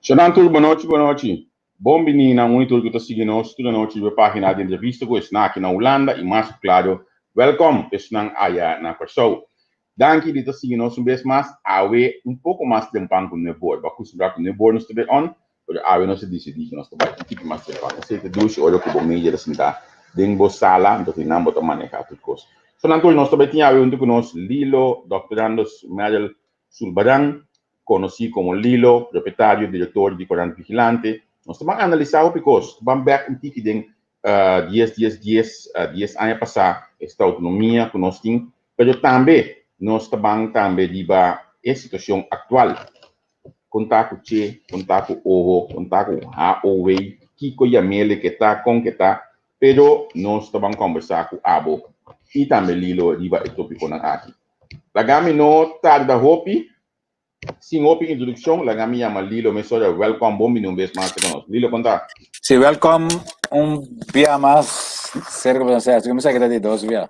Shonan tur bonochi bonochi. Bon bini na un y tur cu ta sigui nos tur anochi riba e pagina di entrevista cu esnan aki na Hulanda y mas cu claro welcome esnan aya na Corsou. Danki di ta sigui nos un bes mas awe un poco mas trempan cu nuebor. Bo a custumbra cu nuebor nos ta bay on pero awe nos a dicidi cu nos ta bay un tiki mas trempan. Esey ta dushi ora cu bo media ta sinta den bo sala entonces nan bo ta maneha tur cos. Shonan tur nos ta bay tin awe hunto cu nos Lilo Doctorandus Merel Sulbaran, konosí komo Lilo, propietario, direktor di Korant Vigilante. Nos ta ban analisá hopi kos, ta ban bèk un tiki den dies, dies, dies, dies aña pasá, esta outonomia ku nos tin, pero tambe nos ta ban tambe riba e situashon aktual. Kon ta ku Che, kon ta ku Oho, kon ta ku HOW, kiko yam'ele ke ta, kon ke ta, pero nos ta ban kòmbersá ku abo i tambe Lilo riba e tópikonan aki. Laga mi no tarda hopi, sin hopi introdukshon, laga mi yama Lilo mesora. Wèlkòm, bon bini un bes mas ku nos. Lilo, kon ta? Sí, wèlkòm un bia mas serka ku nos. Así ku mi sa ku ta di dos bia.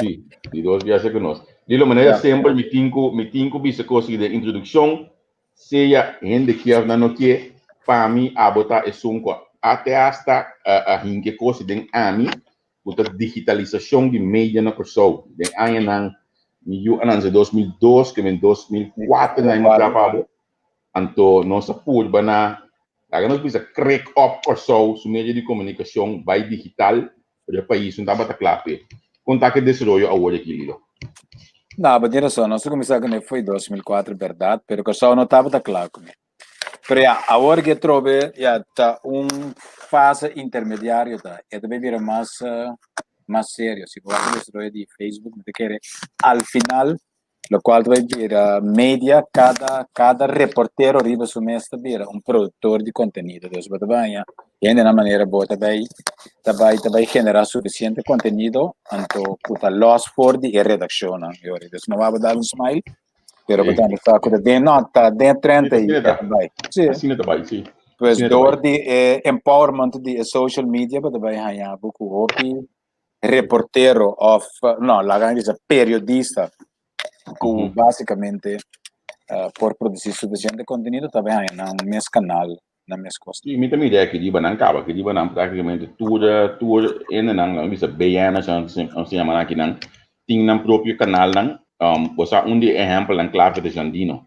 Sí, di dos bia serka nos. Lilo, manera semper mi tin ku mi tin ku bisa kos aki den introdukshon, sea hende kier òf nan no kier, pa mi abo ta esun ku a te asta a hinka e kos den ami ku ta digitalisashon di media na Kòrsou. Den añanan mi yu a nanse 2002, ke men 2004 nan a trapa abo. Anto nos a purba na, laga nos bisa krek op Kòrsou su medio di komunikashon bai digital, pero e pais no tabata kla p'e. Kon ta ku e desaroyo awor aki, Lilo? No, bo tin rason. Nos a kuminsá kuné foi 2004 bèrdat, pero Kòrsou no tabata kla kuné. Pero ya, awor ke trobe ya ta un fase intermediario ta. E ta bay bira mas mas serio. Si bo wak e desaroyo di Facebook, mi ta kere al final locual ta bay bira media, cada cada reportero riba su mes ta bira un productor di contenido. Dus bo ta baña hende na manera bo ta bay ta bay ta bay genera suficiente contenido anto cu ta los for di e redaccionnan. Dus no wak bo dal un smile. Pero sí. Tambe ta ku den no ta den trend ahí. Bai. Sí. Asina ta bai, sí. Pues door di eh, empowerment di e social media ba bai haña buku hopi reportero of no, laga bisa periodista ku mm -hmm. básicamente uh, por producir suficiente contenido ta bai haña nan mes canal nan mes kos. Sí, mi ta mira aki riba nan kaba, aki riba nan práktikamente tur tur hendenan, nan bisa BN, nan se yama nan aki nan, tin nan propio kanalnan. Um, bo sa un di e ehèmpelnan klave ta Jandino.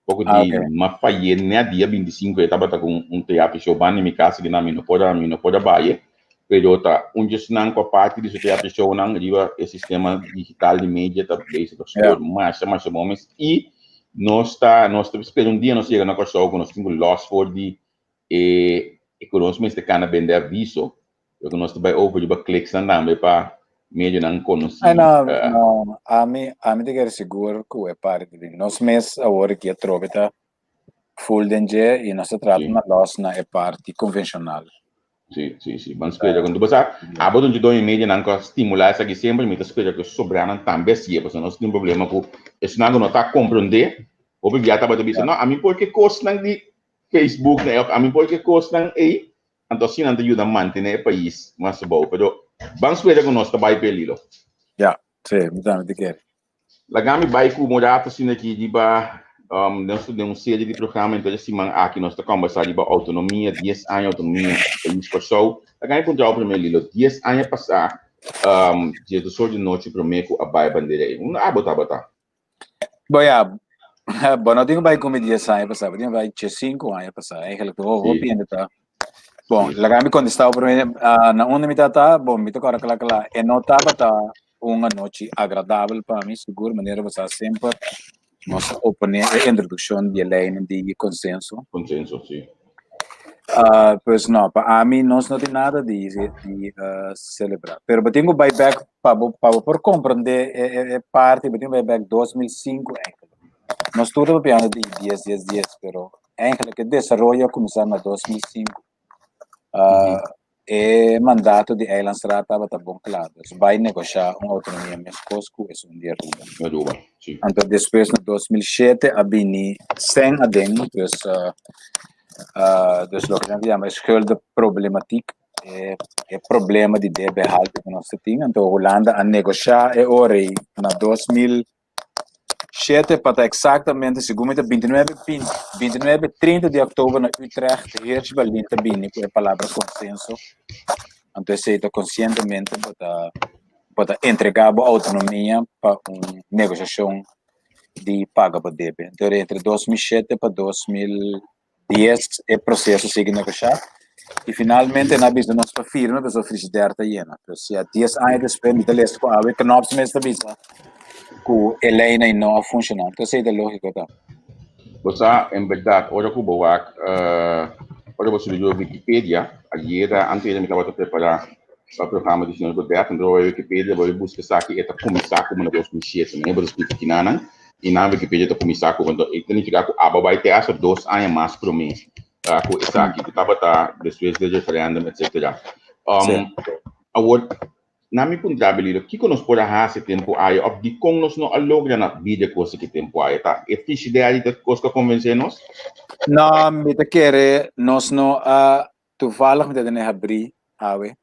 Poko di ah, okay. ma fayé net dia 25 e tabata ku un teatro show banda mi kas aki nan mi no por a mi no por a bai, pero ta un djesnan ku aparte di su teatro shownan riba e sistema digital di media ta bezig ta score masha masha bon mes i Nos ta nos ta spera un dia nos yega na Kòrsou ku nos tin ku lòs for di e e ku nos mester kana bende aviso, pero ku nos ta bai over riba kliksnan tambe pa medionan konosí. Ay no, no, ami ami ta kere sigur ku e parti di nos mes awor aki atrobe ta full den dje i nos ta trata na lòs na e parti konvenshonal. Sí, sí, sí. Ban spera con tu basa. Abo don doño media nan ko stimula esaki semper, mi ta spera que sobranan tambe hasié, pasobra nos tin problema ku esnan ku no ta komprondé. Hopi bia tabata bisa, no, ami por ke kosnan di Facebook na of ami por ke kosnan ei, anto asina nan ta yuda mantené e pais mas abou. Pero ban spera ku nos ta bai p'e lilo. Ya, sí, mi tambe ta kere. Laga mi bai ku un rato asina aki riba um, nos ta den un serie di programa, entonces siman aki nos ta conversa riba autonomia, 10 aña autonomia pais Kòrsou. Laga mi puntra bo primer Lilo, 10 aña pasá, um, 12 or di nochi promé ku a bai bandera ei, unda abo tabata? Bo ya, bo no tin ku bai ku mi 10 aña pasá, bo tin ku bai 5 aña pasá. Eigenlijk hopi hende ta. Bon, laga mi kontestá bo primer, uh, na unda mi tabata, bon, mi ta kòrda kla kla, e no tabata un anochi agradabel pa mi, sigur, manera bo sa semper nos a oponé e introdukshon di e leinan di konsenso. Konsenso, si. Uh, pues no, pa ami nos no tin nada di, di uh, selebrá. Pero bo tin ku bai bèk pa bo, pa bo por komprendé e, e, e parti, bo tin ku bai bèk 2005 eigenlijk. Nos tur ta papiando di dies, dies, dies, pero eigenlijk e desaroyo a kuminsá na 2005. Uh, E mandato di Eilandsraad tabata bon kla, dus bai negoshá un outonomia meskos ku esun di Aruba. Aruba, si. Anto despues na 2007 a bini sen aden, dus dus loke nan ta yama e schuldenproblematiek, e e problema di debe haltu ku nos ta tin. Anto Hulanda a negoshá e ora ei na 2007. 2007, pa ta eksaktamente, segun mi ta 29, 29, 30 di òktober na Utrecht, Hirsch Ballin ta bini ku e palabra konsenso. Anto esei ta konsientemente bo ta bo ta entregá bo outonomia pa un negosiashon di paga bo debe. Anto entre 2007 pa 2010 e proseso sigui negoshá i finalmente nan a bisa nos pa firma pasobra frigider ta yena. Pues ya 10 aña despues mi ta lesa ku awe Knops mes ta bisa ku e leinan no a funshoná. Anto esei ta lógiko ta. Bo sa, en bèrdat, ora ku bo wak, ora bo subi riba Wikipedia, ayera, anteayer mi tabata prepará pa programa di señor Godett, anto bo bai Wikipedia, bo bai buska esaki, e ta kuminsá komo na 2007, nan e bo ta skriti kinanan, i nan Wikipedia ta kuminsá ku, anto e ta nifiká ku abo bai te hasta dos aña mas promé ku esaki, ku tabata despues di referèndum, etsetera. Awor, Na mi puntra Belilo, kiko nos por a hasi tempu aya òf dikon nos no a logra na bida kos aki tempu aya? Ta e frigidair di ta kos ku a konvensé nos? No, mi ta kere nos no a, toevallig mi ta tene habrí awe.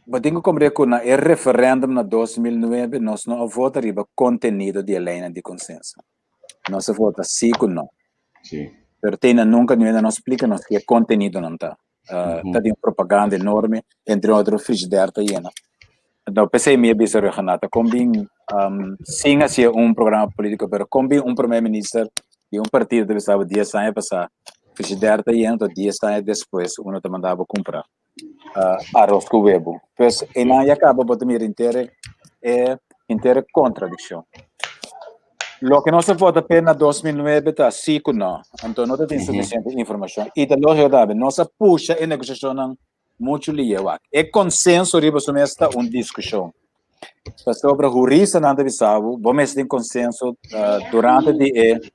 Bo tin ku komprende ku na e referendum na 2009 nos no a vota riba kontenido di e leinan di konsenso. Nos a vota sí ku no. Sí. Pero te na nunka niun hende no splika nos ke kontenidonan ta. Ta di un propaganda enorme, entre otro frigidair ta yena. No, p'esei mi a bisa Ruggenaath, kon bin sin hasi un programa politico, pero kon bin un primer minister di un partido ta bisa bo dies aña pasá frigidair ta yena, to dies aña despues uno ta manda bo kumpra aros ku webu. Pues einan ya kaba bo ta mira inter e inter kontradikshon. Loke nos a vota p'e na 2009 ta sí ku no. Anto no ta tin sufisiente informashon. I ta lógiko tambe, nos a pusha e negosiashonnan muchu lihe. Wak, e konsenso riba su mes ta un diskushon. Pasobra huristanan ta bisa bo, bo mester tin konsenso durante di e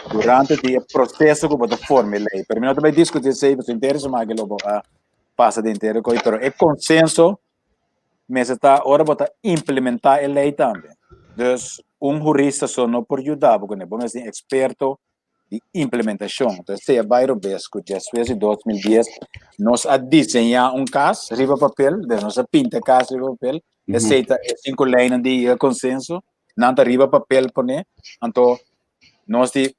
durante di e proseso ku bo ta forma e lei. Pero mi no ta bai diskutí esei, pasobra henter esaki maki lo bo a pasa den henter e kos. Pero e konsenso mester ta ora bo ta implementá e lei tambe. Dus un hurista so no por yuda bo kuné, bo mester tin eksperto di implementashon. Entonces sea bai robes ku despues di 2010 nos a diseñá un kas riba papel, dus nos a pinta e kas riba papel, esei ta e sinku leinan di konsenso, nan ta riba papel pone, anto nos di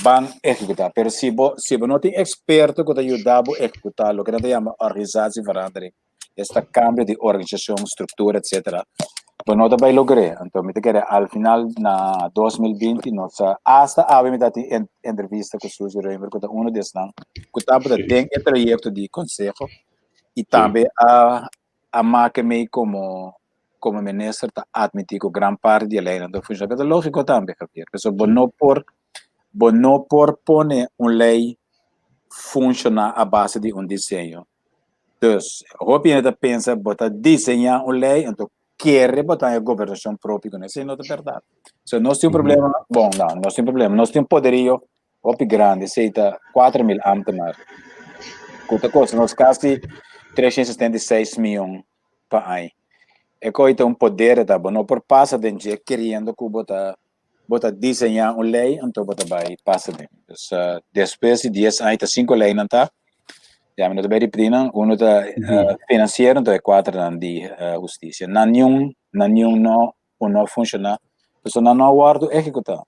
ban ehekutá. Pero si bo si bo no tin eksperto ku ta yuda bo ehekutá loke nan ta yama organisatieverandering, esta kambio di organisashon, struktura etsetera, bo no ta bai logr'é. Anto mi ta kere al final na 2020 nos a asta awe mi ta tin entrevista ku Suzy Römer ku ta uno di esnan ku tabata den e trayekto di konseho i tambe a a make mei komo komo minister ta atmití ku gran parti di e leinan ta funshoná. Pero ta lógiko tambe, Javier, pasobra bo no por bo no por pone un lei funshoná a base di un diseño. Dus, hopi hende ta pensa bo ta diseñá un lei, anto kere bo ta e gobernashon propio kuné. Esei no ta bèrdat. So nos tin un problema, bon, no, nos tin un problema, nos tin un poderio hopi grandi, esei ta 4000 ámtenar, ku ta kosta nos kasi 376 mion pa aña. E koi ta un poder ta, bo no por pasa den dje keriendo ku bo ta bo ta diseñá un lei, anto bo ta bai pasa den. Dus despues di dies aña ta sinku leinan ta, ya mi no ta bai ripití nan, uno ta finansiero, anto e kuaternan di hustisia. Nan niun, nan niun no ku no funshoná, pasobra nan no a wòrdu ehekutá.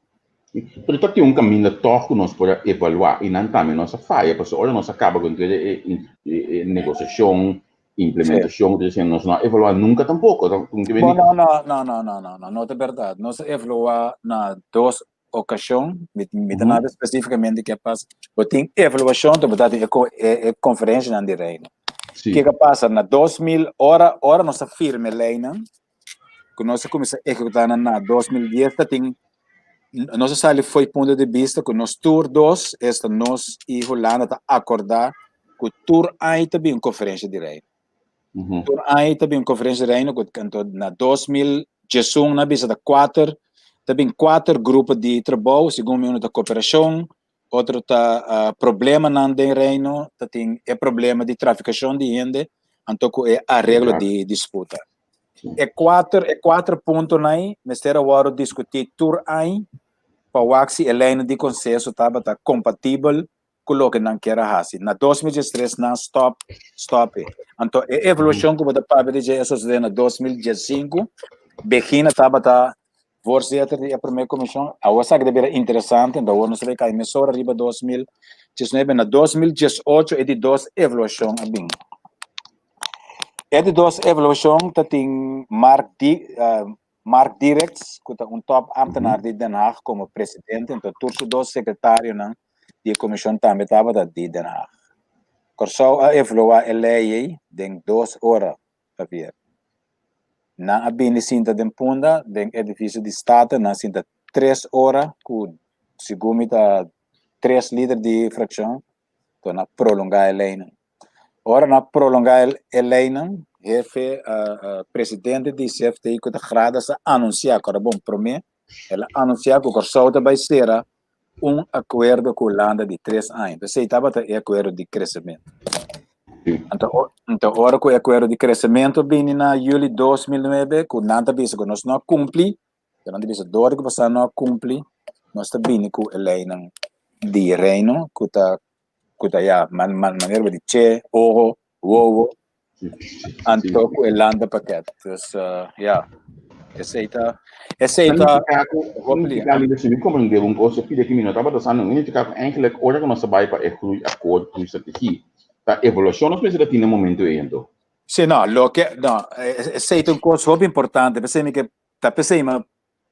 Pero ta tin un kaminda tòg ku nos por a evaluá i nan tambe nos a faya, pasobra ora nos a kaba ku e e negosiashon, implementashon, sí, nos no a evaluá nunka tampoko. Bon, no, no, no, no, no, no, no, no ta bèrdat. Nos a evaluá na dos okashon, mi mi ta nada spesífikamente ke pasa. Bo tin evaluashon, bo ta tin e konferenshanan di Reino. Sí. Kiko a pasa? Na 2000, ora ora nos a firma e leinan, ku nos a kuminsá ehekutá nan na 2010, ta tin nos a sali fo'i punto di bista ku nos tur dos, esta nos i Hulanda, ta akordá ku tur aña ta bin un konferensha di Reino. Tur aña ta bin un konferensha di Reino ku anto na 2011 nan a bisa ta kuater, ta bin kuater grupo di trabou, segun mi uno ta koperashon, otro ta problemanan den Reino, ta tin e problema di trafikashon di hende, anto ku e areglo di disputa. E kuater e kuater puntonan ei mester a wòrdu diskutí tur aña pa wak si e leinan di konsenso tabata kompatibel ku loke nan kier a hasi. Na 2013 nan stòp stòp e. Anto e evaluashon ku bo ta papia di dje a sosodé na 2015. Begina tabata voorzitter di e promé komishon. Awor esaki ta bira interesante, anto awor nos ta bai kai mesora riba 2019. Na 2018 e di dos evaluashon a bin. E di dos evaluashon ta tin Mark Di, Mark Dierikx, ku ta un top ambtenaar di Den Haag komo presidente, anto tur su dos sekretarionan di e komishon tambe tabata di Den Haag. Kòrsou a evaluá e lei ei den dos ora, Javier. Nan a bini sinta den Punda, den edifisio di Staten, nan sinta tres ora ku segun mi ta tres lider di frakshon, anto nan a prolongá e leinan. Ora nan a prolongá e leinan, hefe, presidente di CFT ku ta Gradas a anunsiá, kòrda bon, promé el a anunsiá ku Kòrsou ta bai sera un akuerdo ku Hulanda di tres aña. P'esei tabata e akuerdo di kresementu. Anto, anto ora ku e akuerdo di kresementu bini na yüli 2009, ku nan ta bisa ku nos no a kumpli, ku nan ta bisa dor ku pasá no a kumpli, nos ta bini ku e leinan di Reino ku ta ku ta ya man man manera bo di che, oho, wowo, anto ku e landenpakket. Dus ya, esei ta esei ta hopi. Si mi komprendé un kos pidi aki mi no tabata sa no, mi nifiká ku eigenlijk ora ku nos ta bai pa e groeiakkoord, groeistrategie, ta evaluashon nos mester a tin na momento ei anto. Si no, loke no, esei ta un kos hopi importante, p'esei mi ke ta p'esei mi a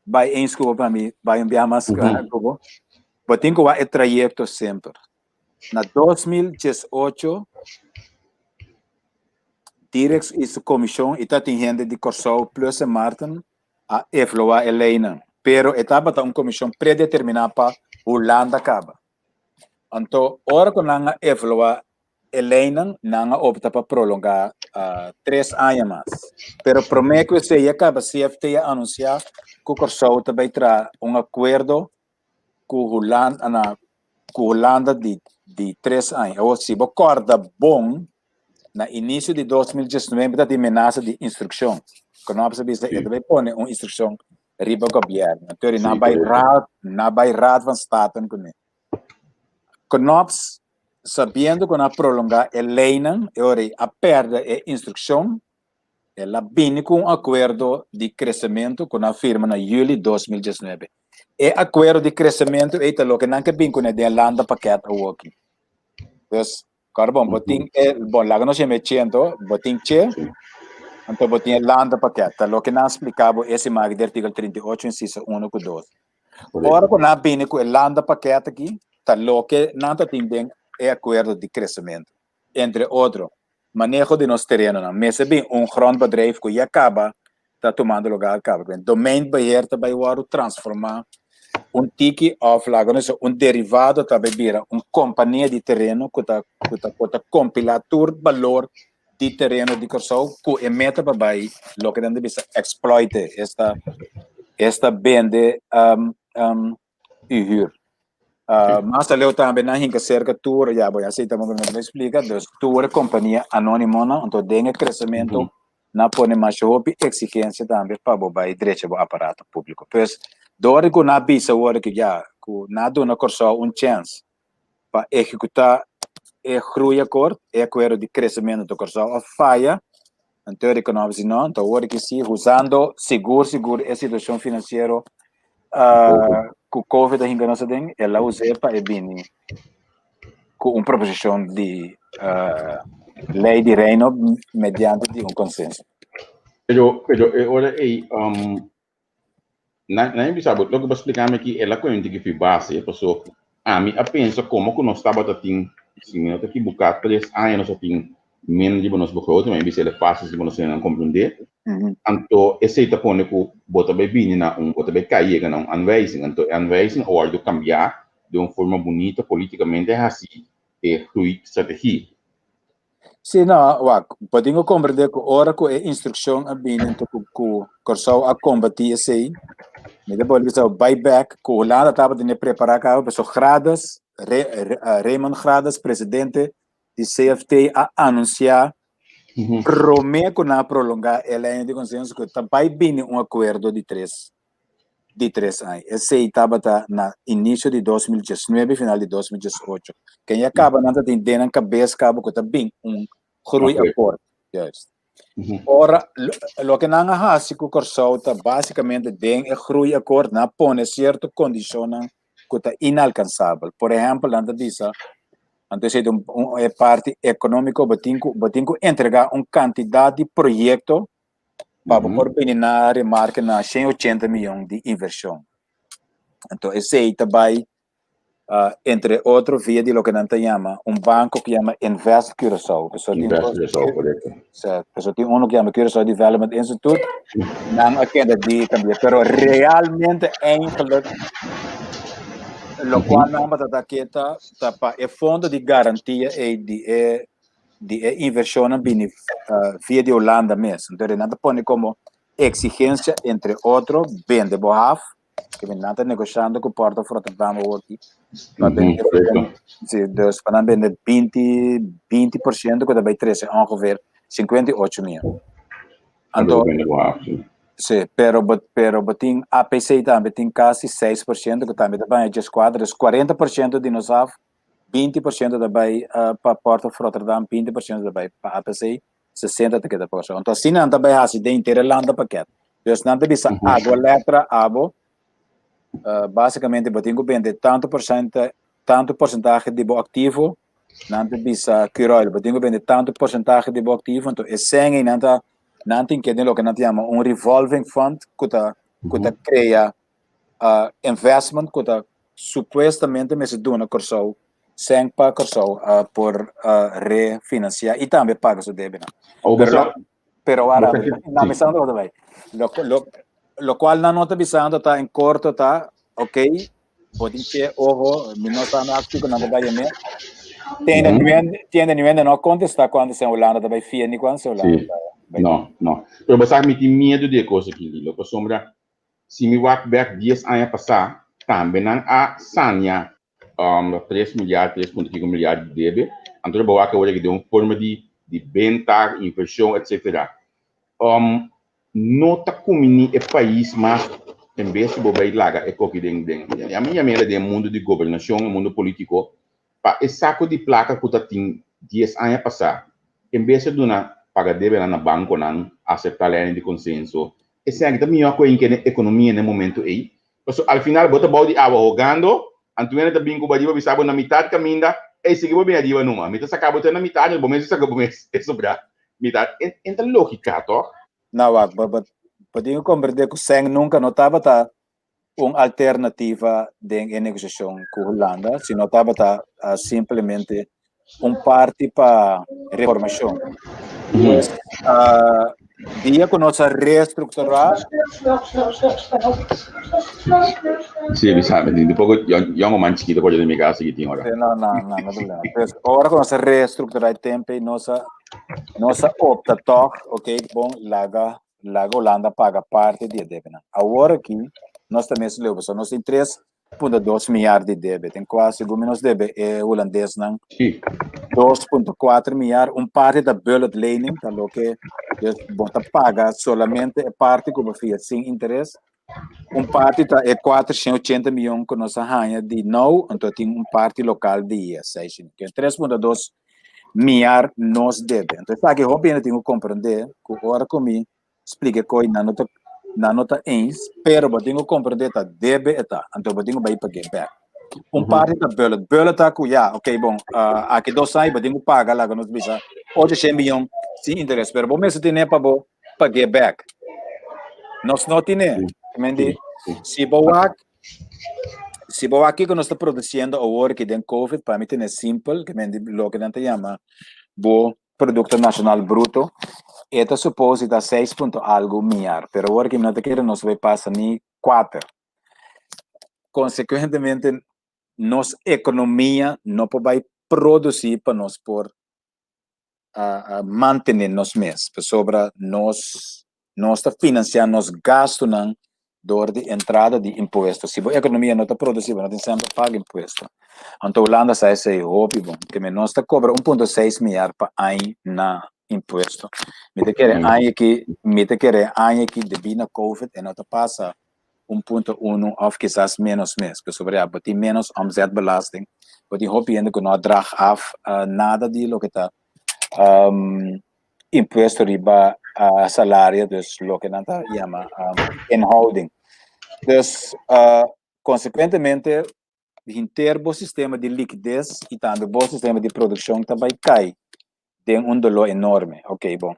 bai eens ku bo pa mi bai un bia mas ku bo. Bo tin ku wak e trayekto semper. Na 2018 Dirks i su komishon i tatin hende di Kòrsou plus Sint Maarten a evaluá e leinan, pero e tabata un komishon predeterminá pa Hulanda kaba. Anto ora ku nan a evaluá e leinan, nan a opta pa prolongá tres aña mas. Pero promé ku esei a kaba CFT a anunsiá ku Kòrsou ta bai traha un akuerdo ku Hulanda na ku Hulanda di di tres aña. Awor si bo kòrda bon na inisio di 2019 ta tin menasa di instrukshon. Knops a bisa e ta bai pone un instrukshon riba gobièrnu. Anto nan bai raad nan bai Raad van Staten kuné. Knops sabiendo ku nan a prolongá e leinan e ora ei a pèrdè e instrukshon. El a bini ku un akuerdo di kresementu ku nan a firma na yüli 2019. E akuerdo di kresementu ei ta loke nan ke bin kuné den e landenpakket awoki. Dus, kòrda bon, bo tin e, bon, laga nos yama e che anto, bo tin che, anto bo tin e landenpakket. Ta loke nan a splika bo e siman aki di artíkulo 38 insiso uno ku dos. Ora ku nan a bini ku e landenpakket aki, ta loke nan ta tin den e akuerdo di kresementu. Entre otro, maneho di nos terenonan. Mester bin un grondbedrijf ku ya kaba ta tumando lugar kaba. Domeinbeheer ta bai wòrdu transformá un tiki òf laga nos bisa un derivado ta bai bira un kompania di tereno ku ta ku ta ku ta kompilá tur balor di tereno di Kòrsou ku e meta pa bai loke nan ta bisa exploite esta esta bende i huur. Mas aleu tambe nan hinka serka tur, ya bo ya sei tambe mi ta explica, dus tur e kompania anonimonan, anto den e kresementu nan pone masha hopi eksigensia tambe pa bo bai drecha bo aparato públiko. Pues dor di ku nan a bisa awor ku ya ku nan a duna Kòrsou un chèns pa ehekutá e groeiakkoord, e akuerdo di kresementu di Kòrsou a faya, anto e rekonomi si no, anto awor ki si usando sigur sigur e situashon finansiero ku Covid a hinka nos aden, el a us'é pa e bini ku un proposishon di lei di Reino mediante di un konsenso. Pero, pero e ora ei, nan, nan bisa bo, loke bo splika mi aki, el a kohe un tiki fi base, paso ami a pensa komo ku nos tabata tin, si mi no ta ekibuká, tres aña nos a tin menos riba nos begroting, mi a bisa el e fásil si bo nos hende nan komprendé. Anto esei ta pone ku bo ta bai bini na un, bo ta bai kai yega na un aanwijzing. Anto e aanwijzing a wòrdu kambiá den un forma bunita politikamente hasi e groeistrategie. Sí, no, wak, bo tin ku komprendé ku ora ku e instrukshon a bini anto ku ku Kòrsou a kombatí esei, mi ta bolbe bisa bai bèk ku Hulanda tabata tene prepará kaba pasobra Gradus, Raymond Gradus, presidente di CFT a anunsiá promé ku nan a prolongá e lei di konsenso ku ta bai bini un akuerdo di tres di tres aña. Esei tabata na inisio di 2019, final di 2018. Ken ya kaba nan ta tin den nan kabes kaba ku ta bin un groeiakkoord. Juist. Ora, loke nan a hasi ku Kòrsou ta básikamente den e groeiakkoord nan a pone sierto kondishonnan ku ta inalkansabel. Por ehèmpel, nan ta bisa, anto esei ta un e parti ekonómiko, bo tin ku bo tin ku entregá un kantidat di proyekto pa bo por bini na remarke na 180 mion di invershon. Anto esei ta bai entre otro via di loke nan ta yama un banco ku yama Invest Curaçao. Pasobra tin Invest Curaçao, korekto. Sa, pasobra tin uno ku yama Curaçao Development Institute, nan a keda di kambia. Pero realmente eigenlijk lokual nan tabata ke ta ta pa e fondo di garantia ei di e di e invershonnan bini via di Hulanda mes. Entonces nan ta pone komo eksigensia entre otro bende bo haf Ke men nan ta negoshando ku Port of Rotterdam awoki. Pa bende, si, dus pa nan bende 20, 20% ku ta bai trese ongeveer 58 mion. Anto, si, pero bo, pero bo tin APC tambe tin kasi 6% ku tambe ta baña 14, dus 40% di nos haf, 20% ta bai pa Port of Rotterdam, 20% ta bai pa APC, 60 ta keda pa Kòrsou. Anto asina nan ta bai hasi den henter e landa pakèt. Dus nan ta bisa agua letra abo, basikamente bo tin ku bende tantu porsente, tantu porsentahe di bo aktivo, nan ta bisa Curoil, bo tin ku bende tantu porsentahe di bo aktivo, anto e sèn ei nan ta, nan tin ke den loke nan ta yama un revolving fund ku ta, ku ta krea investment ku ta supuestamente mester duna Kòrsou sèn pa Kòrsou por refinansiá i tambe paga su debenan. Pero pero wara nan bisando otro bai. Lo lo lokual nan no ta bisando ta en korto ta ok bo tin ke oho mi no sa no kiko nan ta bai yam'é. Tiende niuende tiende niuende no a kontestá kuantu sèn Hulanda ta bai fia ni kuantu sèn Hulanda ta bai. No no pero bo sa mi tin miedu di e kos aki Lilo pasobra Si mi wak bek dies aña pasá, tambe nan a sania tres milyar, tres punto kiko milyar di debe. Anto bo wak awor aki den un forma di di benta, invershon, etcetera. No ta kumini e pais mas en bes di bo bai laga e koki den den ami yam'el den e mundu di gobernashon, e mundu politiko, Pa e saco di placa cu ta tin dies aña pasa, en bes di duna paga debenan na banconan, acepta leynan di consenso, esaki ta mihor cu hinca den economia na e momento ey. Pasobra al final bo ta bao di awa hogando, anto hende ta bin cu bo ariba bisa bo na mitad caminda, ey sigui bo bin ariba numa, mi ta saca bo te na mitad, bo mes a saca bo mes e sobra mitad. En ta logica toch? No, wak, bo bo tin cu comprende cu sèn nunca no tabata un alternativa den e negosiashon ku Hulanda, sino tabata simplemente un parti pa reformashon. Pues, dia ku nos a restrukturá. Sí, mi sabe, un poco jongeman chiquito por mi casa que tin ora. No, no, no, no problema. Pues, ora ku nos a restrukturá e tempo, nos a nos a opta tòg, ok, bon, laga Laga Hulanda paga parti di e debenan. Awor aki nos ta mes leu pasobra nos tin 3.2 miar di debe, den kua segun mi nos debe e hulandesnan 2.4 miar, un parti ta bullet lening, ta loke dus bo ta paga solamente e parti ku bo fia sin interes, un parti ta e 480 mion ku nos a haña di nou, anto tin un parti lokal di 600, 3.2 miar nos debe. Anto esaki hopi hende tin ku komprendé ku ora ku mi splika e koi nan no ta nan no ta eens, pero bo tin ku komprendé ta debe e ta, anto bo tin ku bai pag'é bèk. Un parti ta bullet, bullet ta ku ya, ok bon, aki dos aña bo tin ku paga laga nos bisa 800 mion sin interes, pero bo mester tene pa bo pag'é bèk. Nos no tine, men di, si bo wak Si bo wak kiko nos ta produciendo awor ki den covid, pa mi tene simpel, ke men di loke nan ta yama bo Producto Nacional Bruto, e ta suppose di ta seis punto algo miar, pero awor ki mi no ta kere nos bai pasa ni kuater. Consecuentemente nos economia no por bai produci pa nos por mantené nos mes, pasobra nos nos ta finansiá nos gastunan dor di entrada di impuesto. Si bo ekonomia no ta produsí, bo no tin semper paga impuesto. Anto Hulanda sa esei hopi bon, ke men nos ta kobra 1.6 miar pa aña na impuesto. Mi ta kere aña aki, mi ta kere aña aki debí na covid e no ta pasa 1.1 òf kisas ménos mes, pasobra ya bo tin ménos omzetbelasting, bo tin hopi hende ku no a drag af nada di loke ta. impuesto riba salario, dus loke nan ta yama inhouding. Dus konsekuentemente henter bo sistema di likides i tambe bo sistema di produkshon ta bai kai den un doló enorme. Oké, bon.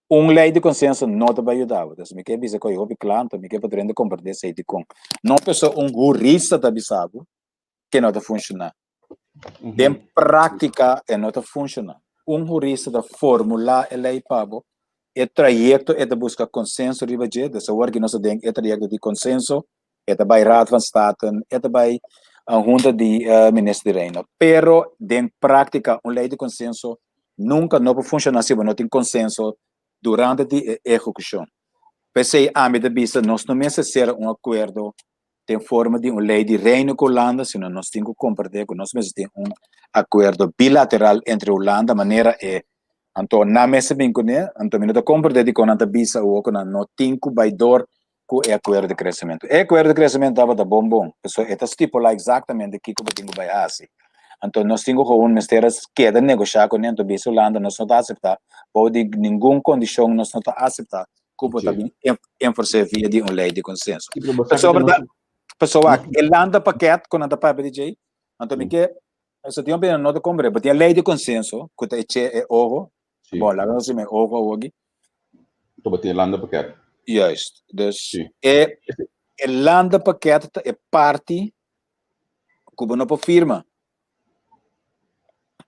Un lei di konsenso no ta bai yuda bo. Dus mi ke bisa ku e hopi kla, anto mi ke pa tur hende komprendé esei dikon. No pasobra un hurista ta bisa bo ke no ta funshoná. Den práktika e no ta funshoná. Un hurista ta formulá e lei pa bo, e trayekto e ta buska konsenso riba dje, dus awor ki nos ta den e trayekto di konsenso, e ta bai Raad van State, e ta bai Hunta di Minister di Reino. Pero den práktika un lei di konsenso nunka no por funshoná si bo no tin konsenso durante di e ehekushon. P'esei ami ta bisa nos no mester sera un akuerdo den forma di un lei di Reino ku Hulanda, sino nos tin ku komprendé ku nos mester tin un akuerdo bilateral entre Hulanda manera e anto nan mester bin kuné, anto mi no ta komprendé dikon nan ta bisa awor ku nan no tin ku bai dor ku e akuerdo di kresementu. E akuerdo di kresementu tabata bon bon, pasobra e ta stipulá eksaktamente kiko bo tin ku bai hasi. Anto nos tin ku gewoon mester a keda negoshá kuné, anto bisa Hulanda nos no ta aseptá, bou di ningun kondishon nos no ta aseptá ku bo ta bin enfors'é via di un lei di konsenso. Pasobra ta, pasobra wak, e landenpakket ku nan ta papia di djei, anto mi ke, pasobra tin hopi hende no ta komprendé, bo tin e lei di konsenso ku ta eché e oho, Bon, laga nos hasi ojo awor aki. Anto bo tin e landenpakket. Juist. Dus e e landenpakket ta e parti ku bo no por firma.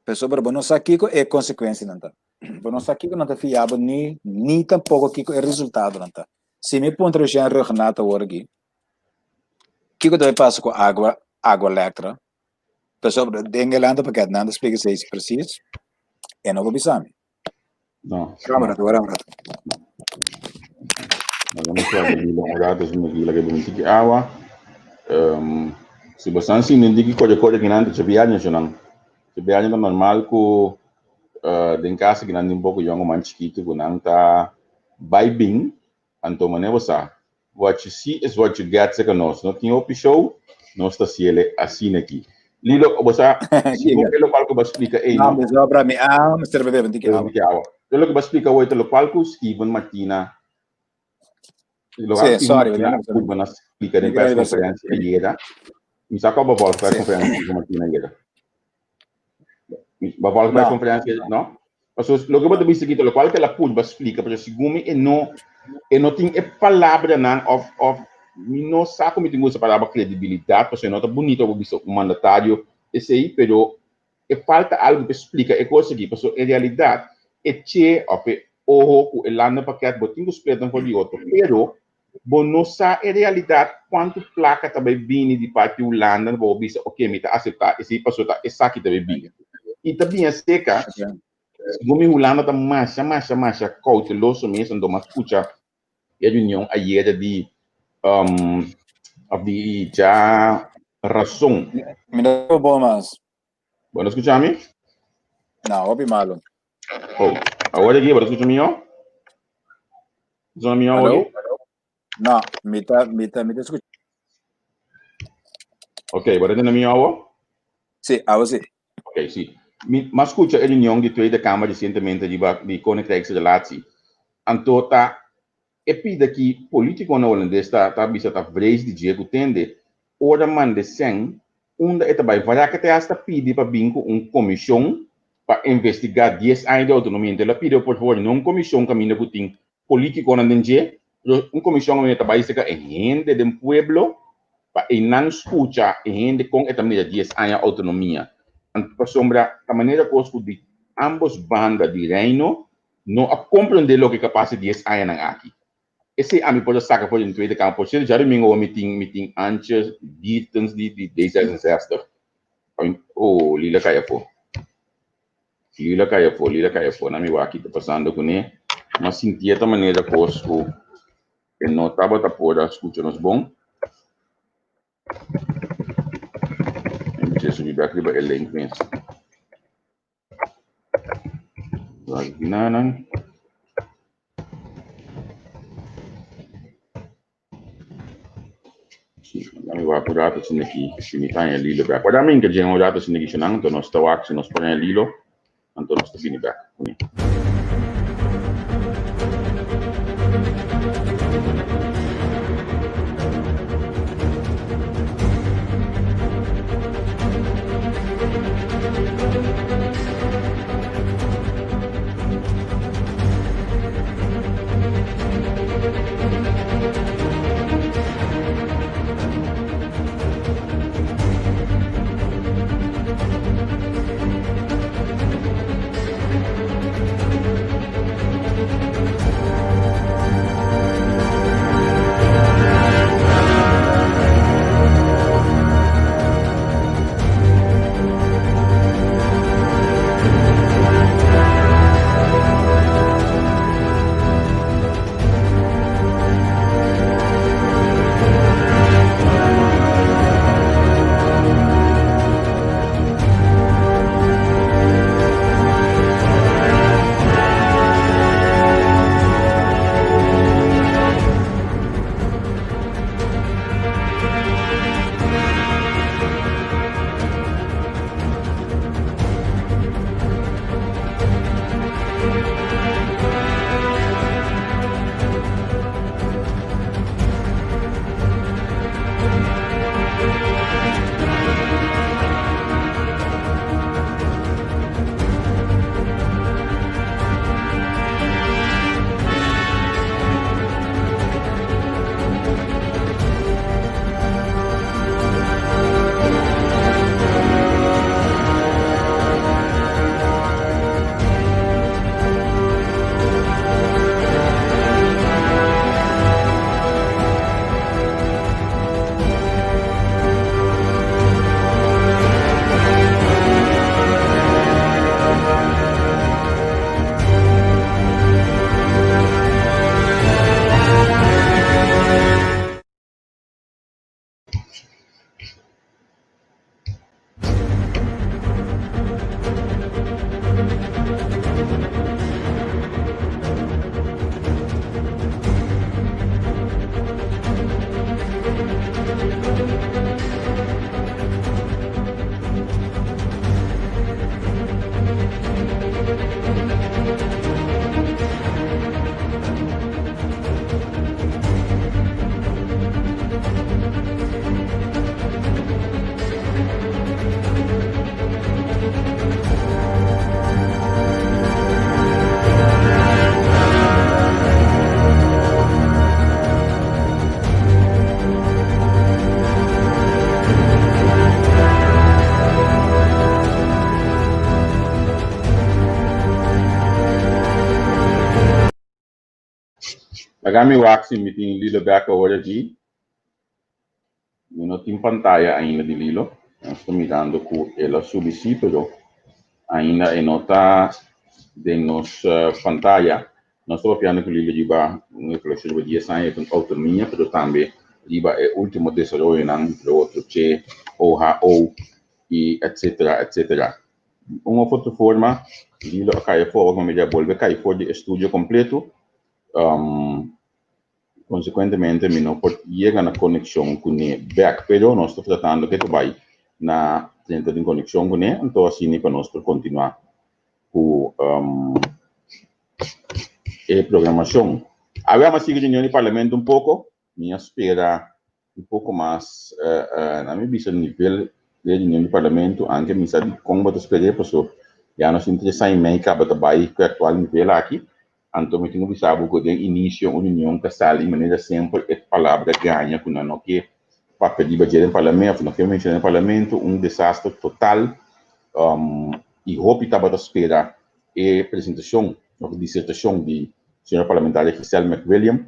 Pasobra bo no sa kiko e konsekuensianan ta. Bo no sa kiko nan ta fia bo ni ni tampoko kiko e resultadonan ta. Si mi puntra Jean Ruggenaath awor aki, kiko ta bai pasa ku agua Aqualectra? Pasobra den e landenpakket nan ta splika esei presis. E no por bisa mi. No. Wara un rato, wara un rato. Laga mi suave lila un rato, si mi lila ke un tiki awa. Um, si bo san sin den tiki kore kore kinan, te viaje shonan. Te viaje ta normal ku uh, den casa kinan tin poko yongo man chikitu ku nan ta bai bin Anto manera bo sa, what you see is what you get seka nos no tin hopi show, nos ta siele asina aki. Lilo, bo sa, segun e lokual ku bo a splika ei, no? No, mi mi a mester bebe un tiki awa. Tiki awa. E loke bo a splika awor ta lokual ku Steven Martina, lokual ku Steven Martina a purba na splika den press conference ayera. Mi sa ku abo volg press conference di Steven Martina ayera. Bo a volg press conference ayera, no? Pasobra loke bo ta bisa aki ta lokual ku el a purba splika, pasobra segun mi e no e no tin e palabranan òf òf mi no sa ku mi tin ku usa palabra kredibilidat pasobra e no ta bunito pa bo bisa un mandatario esei, pero e falta algu pa e splika e kos aki, pasobra en realidat e che òf e oho ku e landenpakket bo tin ku split nan for di otro, pero bo no sa e realidat kuantu plaka ta bai bini di parti Hulanda pa bo bisa oke mi ta aseptá esei pasobra ta esaki ta bai bini. I ta biña seka, segun mi Hulanda ta masha masha masha kouteloso mes anto mas skucha e reunion ayera di òf di dja rason. Mi no ta bo mas. Bo no skucha mi? No, hopi malu. Oh, awor aki bo ta skucha mihó? Zona mihó Hallo? awor? No, mi ta, mi ta, mi ta skucha. Ok, bo ta tende mihó awor? Sí, awor sí. Ok, sí. Mi m'a skucha e reunion di Tweede Kamer resientemente riba di Koninkrijkse Relatie. Anto ta e pida ki politikonan Holandes ta ta bisa ta vrees di dje ku tende ora manda e sèn unda e ta bai. Varaka te hasta pidi pa bin ku un komishon pa investigá dies aña di outonomia. Anto el a pidi por favor no un komishon kaminda ku tin politikonan den dje, pero un komishon kaminda ta bai serka e hende den pueblo pa einan skucha e hende kon e ta mira dies aña outonomia. Anto pasobra ta manera kos ku di ambos banda di Reino no a komprendé loke ka pasa dies añanan aki. Esei ami por a saka for di den Tweede Kamer. Por sierto, djadumingu awor mi tin mi tin Antje Gietens di di D66. Oh, Lila kai afó. Lila kai afó, Lila kai afó. Na mi wak ki ta pasando kuné. Mi a sintié ta manera kos ku e no tabata por a skucha nos bon. Mi mester subi bèk riba e link mes. Wak Sí, mi wak un rato sin aki, si mi ta haña lilo bek. Guarda mi inka djen un rato sin aki shonan, anto nos ta wak si nos por haña lilo, anto nos ta bini bek kuné. Laga mi wak si mi tin Lilo bek awor aki. Mi no tin pantaya ainda di Lilo. Nos ta mirando ku el a subi sí, pero ainda e no ta den nos pantaya. Nos ta papiando ku Lilo riba un evaluashon riba dies aña ku outonomia, pero tambe riba e último desaroyonan, entre otro che, OHO i etcetera, etcetera. Un of otro forma, Lilo a kai afó, awor mi a bolbe kai for di e studio kompleto. Konsekuentemente mi no por yega na konekshon kuné bèk, pero nos ta tratando ke ta bai na drenta den konekshon kuné, anto asina pa nos por kontinuá ku e programashon. Awe amo a sigui reunion di parlamento un poko, mi a spera un poko mas na mi bisa nivel di reunion di parlamento, anke mi sa dikon bo ta sper'é paso ya nos tin tres aña i mei kaba ta bai ku e aktual nivel aki, anto mi tin ku bisa bo ku den inisio un reunion ta sali manera semper e palabra gaña ku nan no ke papia riba dje den parlamento, no ke menshoná den parlamento, un desaster total i hopi tabata spera e presentashon òf disertashon di señora parlamentaria Giselle McWilliam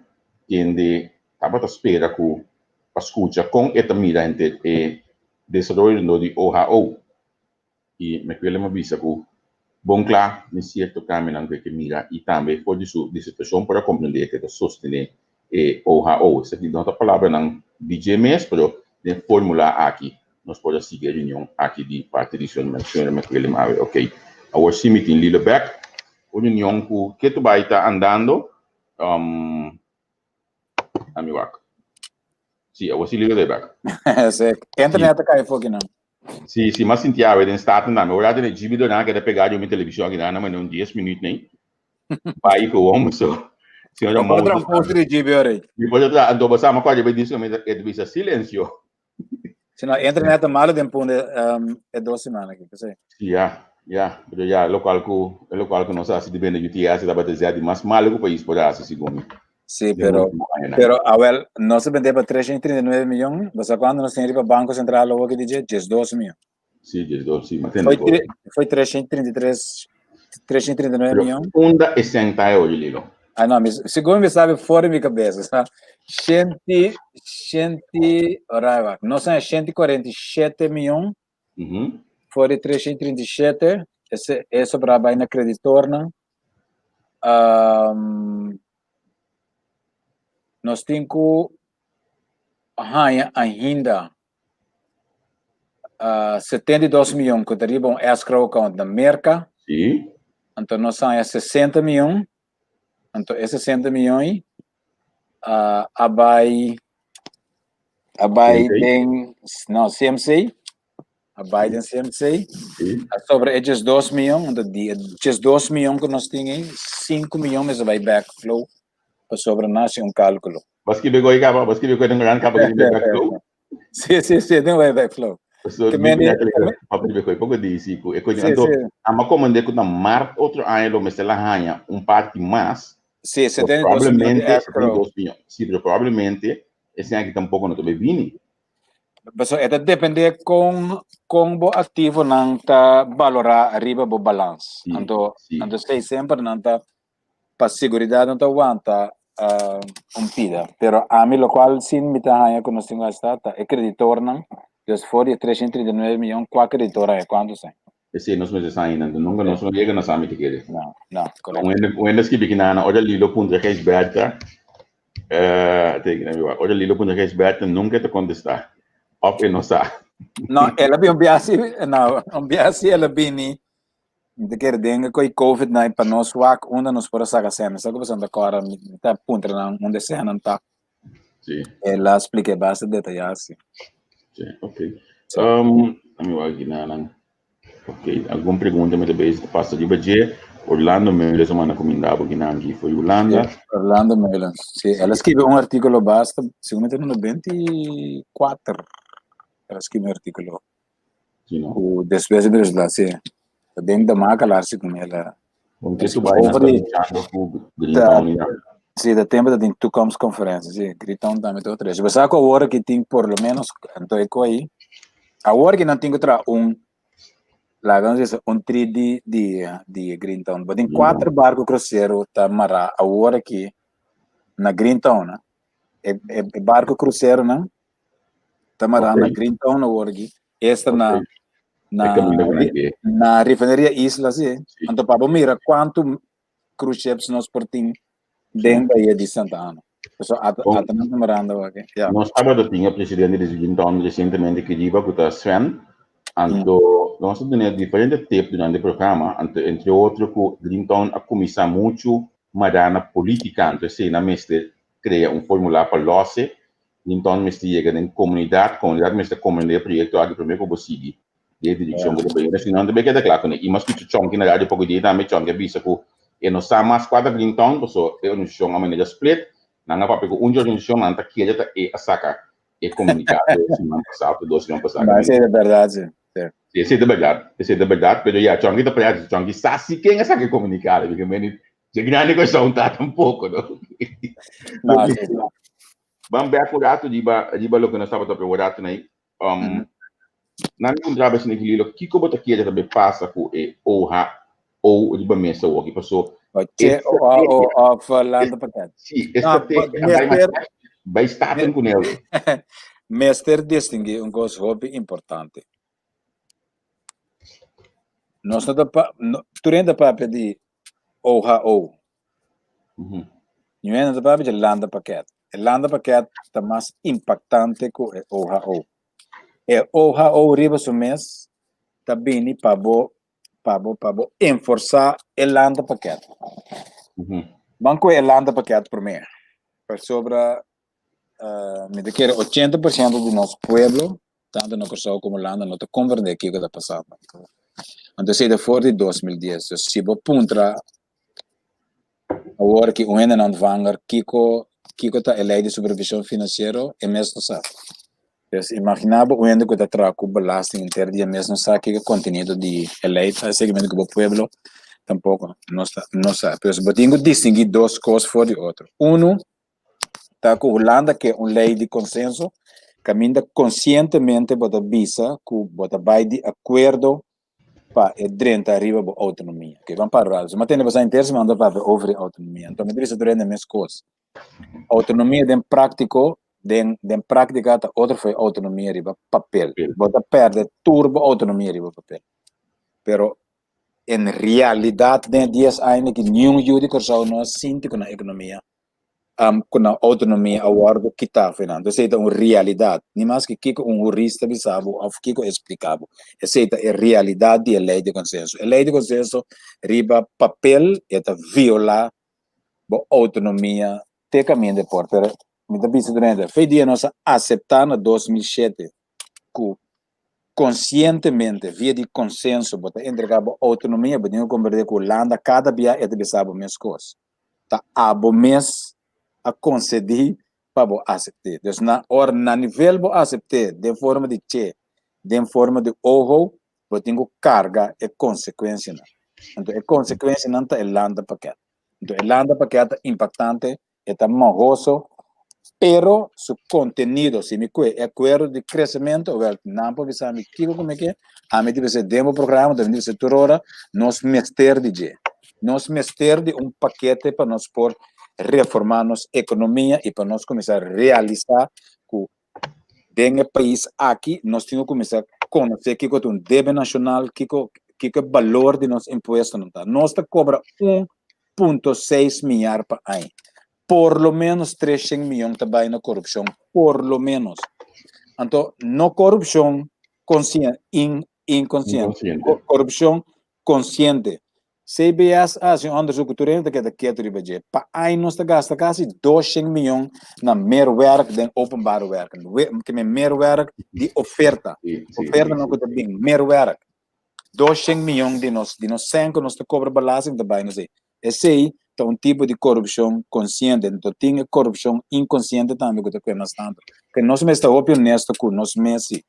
kende tabata spera ku pa skucha kon e ta mira henter e desaroyo rondó di OHO. I McWilliam a bisa ku bon kla den sierto kambionan ku e ke mira i tambe for di su disertashon por a komprendé ku e ta sostené e OHO. Esaki no ta palabranan di dje mes, pero den fórmula aki nos por a sigui e reunion aki di parti di señor McWilliam awe. Oké, awor sí mi tin Lilo bèk. Un reunion ku ketu bai ta andando. Ami wak. Sí, awor sí Lilo ta bèk. Sí, internet ta kai foki nan. Sí, sí, m'a sinti awe den Staten tambe. Ora tene GB donan keda pegá di mi televishon aki nan, na un 10 minuut nei. Bai gewoon so. Señora Bo por traha un poster di GB ora. Mi por traha, anto bo sa, m'a kòrda bai disco mi ta bisa silencio. Si no, internet ta malo den Punda e dos siman aki, p'esei. Sí, ya, ya. Pero ya, lokual ku, e lokual ku nos a hasi di bende UTS tabata zet di mas malo ku pais por a hasi, segun mi. Sí, pero, pero, awel, nos a bende pa 339 miyon, bo sa kuantu nos tin riba Banko Sentral awo aki di dje? 12 miyon. Sí, 12, sí, ma tende Foi, foi 333, 339 miyon. Unda e sèn ta e oye, Lilo? Ah, no, mi, segun mi sabe for mi kabesa, sa. Shenti, shenti, orai wak, nos a 147 miyon, Mm -hmm. For di 337, ese, e sobra bai na kreditornan. Nos tin ku haña ainda 72 miyon ku ta riba un escrow account na Merka. Sí. Anto nos haña 60 miyon. Anto e 60 miyon ei a bai a bai den no CMC a bai den CMC. Sí. A sobra e 12 miyon, anto di e 12 miyon ku nos tin ei, 5 miyon mester bai back flow pasobra nan hasi un kálkulo. Bo a skibi koe kaba? Bo a skibi koe den gran kaba ku tin back flow? Sí, sí, sí, den bai back flow. So, mi papia di koe poko di si ku e koe anto ama komende ku na mart otro aña lo mester la haña un parti mas. Sí, 72 miyon di escrow. Sí, pero probablemente esei aki tampoko no ta bai bini. Pasobra e ta depende kon kon bo aktivonan ta balorá riba bo balans. Anto, anto esei semper nan ta pa seguridat nan ta wanta un pida. Pero ami lokual sin mi ta haña ku nos tin gasta ta e kreditornan, dus for di e 339 miyon kua kreditor a e kuantu sèn? Esei nos mester sa ainda, anto nunka nos no yega na sa mi ta kere. No, no, korekto. Un hende a skibi kinana, ora Lilo puntra Gijsbertha, te kina mi wak, ora Lilo puntra Gijsbertha nunka e ta kontestá, òf e no sa. No, el a bin un biaha si, no, un biaha si el a bini Mi ta kere den ku e covid nan pa nos wak unda nos por a saka sèn. Mi sa ku pasobra mi ta kòrda mi ta puntra nan unda e sènnan ta. Sí. El a splika e basta detayá si. Sí, ok. Mi wak aki na nan. Ok, algun pregunta mi ta bezig ta pasa riba dje. Orlando Meulens a manda kuminda bo kinan aki for di Hulanda. Sí, Orlando Meulens. Sí, el a skibi un artíkulo basta, segun mi ta na 94. El a skibi un artíkulo. Sí, no? Ku despues di resultado, sí. Ta den de makelaar sí ku mi la. Con que su bai Over di luchando ku Green ta Town ya. sí, ta tempo ta tin toekomstconferentie, sí. Green Town tambe ta otro. Si sa ku awor ki tin por lo menos anto e koi. Awor ki nan tin ku traha un laga nos bisa un tri di di di Green Town. Bo tin kuater barco crucero ta mará awor aki. Na Greentown, né? E barco crucero, né? Ta mará na Greentown awor aki. Esta na na na refineria Isla, sí. Anto pa bo mira kuantu cruise ships nos por tin den bahia di Santa Ana. So ata ata nan ta marando aki. Ja. Nos tabata tin e presidente di Greentown recientemente aki riba ku ta Sven. Anto nos a duna diferente tip durante e programa, anto entre otro ku Greentown a kuminsá muchu mará na polítika, anto esei nan mester krea un formula pa lòs e. Greentown mester yega den komunidat, komunidat mester komprendé e proyekto aki promé ku bo sigui den e direkshon ku ta bai. Asina nan ta bai keda kla kuné. I mi a skucha Chonky na radio poko dia tambe, Chonky a bisa ku e no sa mas kua ta Greentown pasobra e organisashon a manera split, nan a papia ku un di organisashon, nan ta kere ta e a saka e komunikado siman pasá òf dos siman pasá. Ma esei ta bèrdat si. Si, esei ta bèrdat, esei ta bèrdat, pero ya Chonky ta pretu, Chonky sa si ken a saka e komunikado, mi ke meni dje grandi kueshon ta tampoko no. No, si. Ban bèk un ratu riba riba loke nos tabata papia un ratu nai. Nan mi puntra bo esei Lilo, kiko bo ta kere ta bai pasa ku e OHO riba mesa awoki? Paso e OHO of landenpakket. Si, e strategia a bai mas bai staten ku nel. Mester distinguí un kos hopi importante. Nos no ta pa, tur hende ta papia di OHO. Niun hende no ta papia di landenpakket. E landenpakket ta mas impaktante ku e OHO. E OHO riba su mes ta bini pa bo pa bo pa bo enforsá e landenpakket. Ban kohe e landenpakket promé, pasobra mi ta kere 80% di nos pueblo, tantu na Kòrsou komo Hulanda, no ta komprendé kiko ta pasando. Anto esei ta for di 2010. Dus si bo puntra awor ki un hende na ontvanger kiko kiko ta e lei di supervishon finansiero, e mes no sa. Dus imaginá bo un hende ku ta traha ku belasting henter dia mes no sa kiko kontenido di e lei ta, seguramente ku bo pueblo tampoko no sa no sa. Pues bo tin ku distinguí dos kos for di otro. Unu ta ku Hulanda ke un lei di konsenso kaminda konsientemente bo ta bisa ku bo ta bai di akuerdo pa e drenta riba bo outonomia. Oke, ban para rato. Si mi a tende pasá henter siman ta papia over e outonomia. Anto mi ta bisa tur hende mes kos. Outonomia den práktiko, den den práktika ta otro for e outonomia riba papel. Bo ta pèrdè tur bo outonomia riba papel. Pero en realidat den e dies aña aki niun yu di Kòrsou no a sinti ku nan ekonomia ku nan outonomia a wòrdu kitá for nan. Entonces esei ta un realidat. Ni maske kiko un hurista bisa bo òf kiko e splika bo, esei ta e realidat di e lei di konsenso. E lei di konsenso riba papel e ta violá bo outonomia te kaminda e por. Pero mi ta bisa durante fe dia nos a aseptá na 2007 ku konsientemente via di konsenso bo ta entregá bo outonomia, bo tin ku komprendé ku Hulanda kada bia e ta bisa bo mes kos. Ta abo mes a konsedí pa bo asept'é. Dus na ora na nivel bo asept'é den forma di che, den forma di oho, bo tin ku karga e konsekuensianan. Anto e konsekuensianan ta e landenpakket. Anto e landenpakket ta impaktante, e ta mahoso, pero su kontenido, si mi kue e akuerdo di kresementu, wèl, nan por bisa mi kiko ku mi ke, ami ta bisa den bo programa, ta bisa tur ora, nos mester di dje. Nos mester di un pakete pa nos por reformá nos ekonomia i pa nos kuminsá realisá ku den e pais aki nos tin ku kuminsá konosé kiko ta un debe nashonal, kiko kiko e balor di nos impuestonan ta. Nos ta kobra 1.6 miar pa aña. Por lo ménos 300 mion ta bai na korupshon, por lo ménos. Anto no korupshon konsiente, inkonsiente, korupshon konsiente. CBS a hasi un onderzoek ku tur hende ta keda ketu riba dje. Pa aña nos ta gasta kasi 200 mion na meerwerk den openbare werken. Ke men meerwerk di oferta. Oferta no ku ta bin, meerwerk. 200 mion di nos di nos sèn ku nos ta kobra belasting ta bai na esei. Esei ta un tipo di korupshon konsiente. Anto tin e korupshon inkonsiente tambe ku ta kue mas tantu. Ke nos mester ta hopi honesto ku nos mes si.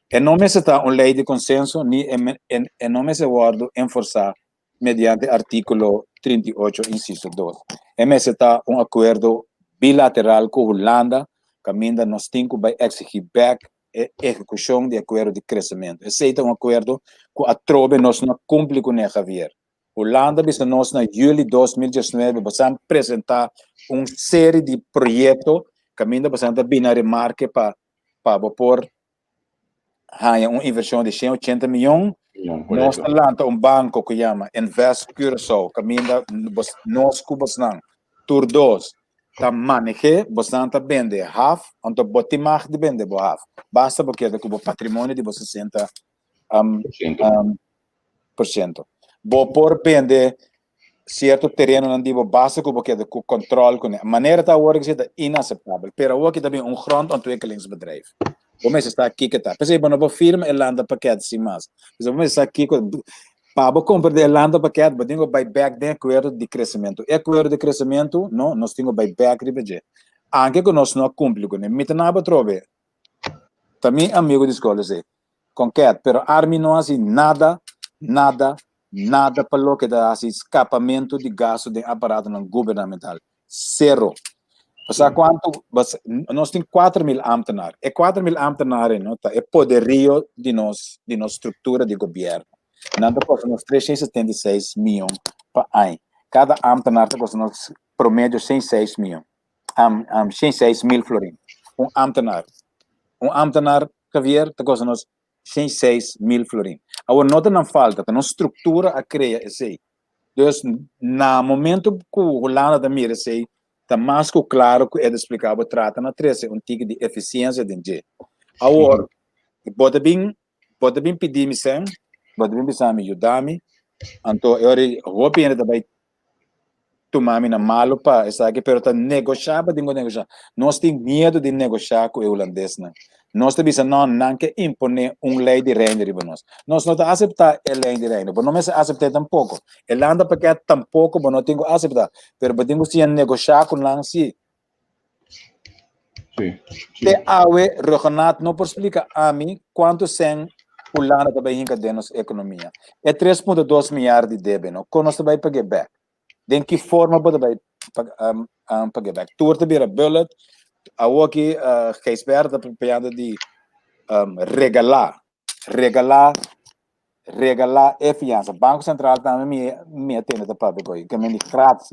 E no mester ta un lei di konsenso ni e no mester wòrdu enforsá mediante artíkulo 38 insiso 2. E mester ta un akuerdo bilateral ku Hulanda kaminda nos tin ku bai eksigí bèk e ehekushon di akuerdo di kresementu. Esei ta un akuerdo ku atrobe nos no a kumpli kuné, Javier. Hulanda bisa nos na juli 2019 bosan presentá un serie di proyekto kaminda bosan ta bini na remarke pa pa bo por haña un invershon di 180 mion. Nos ta lanta un banko ku yama Invest Curaçao kaminda bos nos ku bosnan tur dos ta maneh'é, bosnan ta bende haf, anto bo tin mag di bende bo haf, basta bo keda ku bo patrimonio di bo 60 por siento. Bo por bende sierto terenonan di bo basta ku bo keda ku kòntròl kuné. Manera ta awor ta inaseptabel, pero awor aki ta bin un grondontwikkelingsbedrijf. Bo mester sa kiko ta. P'esei bo no por firma e landenpakket sin mas. P'esei bo mester sa kiko, pa bo komprendé e landenpakket bo tin ku bai bèk den e akuerdo di kresementu. E akuerdo di kresementu, no, nos tin ku bai bèk riba dje. Anke ku nos no a kumpli kuné. Mi ta naba atrobe. Ta mi amigo di skol esei. Konket, pero Army no hasi nada, nada, nada pa loke ta hasi skapamentu di gastu den aparatonan gubernamental. Sero. Bo sa kuantu, nos tin 4000 ámtenar. E 4000 ámtenar ei no ta e poderio di nos, di nos struktura di gobièrnu. Nan ta kosta nos 376 mion pa aña. Kada ámtenar ta kosta nos promedio 106 mion. 106 mil florin. Un ámtenar. Un ámtenar, Javier, ta kosta nos 106 mil florin. Awor no ta nan falta, ta nos struktura a krea esei. Dus na momento ku Hulanda ta mira esei, ta mas ku klaro ku e ta splika bo trata na trese un tiki di efisiensia den dje. Awor, bo ta bin pidi mi sèn, bo ta bin bisa mi yuda mi, anto e ora hopi hende ta bai tuma mi na malo pa esaki, pero ta negoshá bo tin ku negoshá. Nos tin miedu di negoshá ku e hulandesnan. Nos ta bisa no, nan ke imponé un lei di reino riba nos. Nos no ta aseptá e lei di reino, bo no mester asept'é tampoko. E landenpakket tampoko bo no tin ku aseptá, pero bo tin ku siña negoshá ku nan sí. Te awe Rhuggenaath no por splika ami kuantu sèn Hulanda ta bai hinka den nos ekonomia. E 3.2 miar di debe no, kon nos ta bai pag'é bèk? Den ki forma bo ta bai pag'é bèk? Tur ta bira bullet. Awoki Gijsbertha ta papiando di regalá, regalá, regalá e fiansa. Banko Sentral tambe mi a tende ta papia ku ke men di gratis,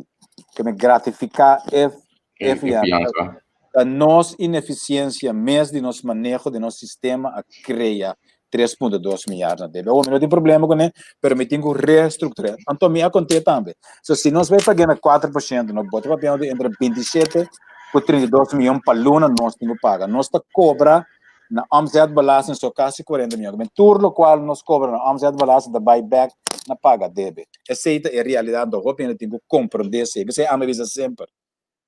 ke men gratifiká e fiansa. Ta nos inefisiensia mes di nos maneho di nos sistema a krea 3.2 miar na debe. Awor mi no tin problema kuné, pero mi tin ku restrukturá. Anto mi a kont'é tambe. So si nos bai pag'é na 4%, no bo ta papiando di entre 27 ku 32 mion pa luna nos tin ku paga. Nos ta kobra na omzetbelasting so kasi 40 mion. Men tur lokual nos kobra na omzetbelasting ta bai bèk na paga debe. Esei ta e realidat anto hopi hende tin ku komprendé esei. P'esei ami a bisa semper,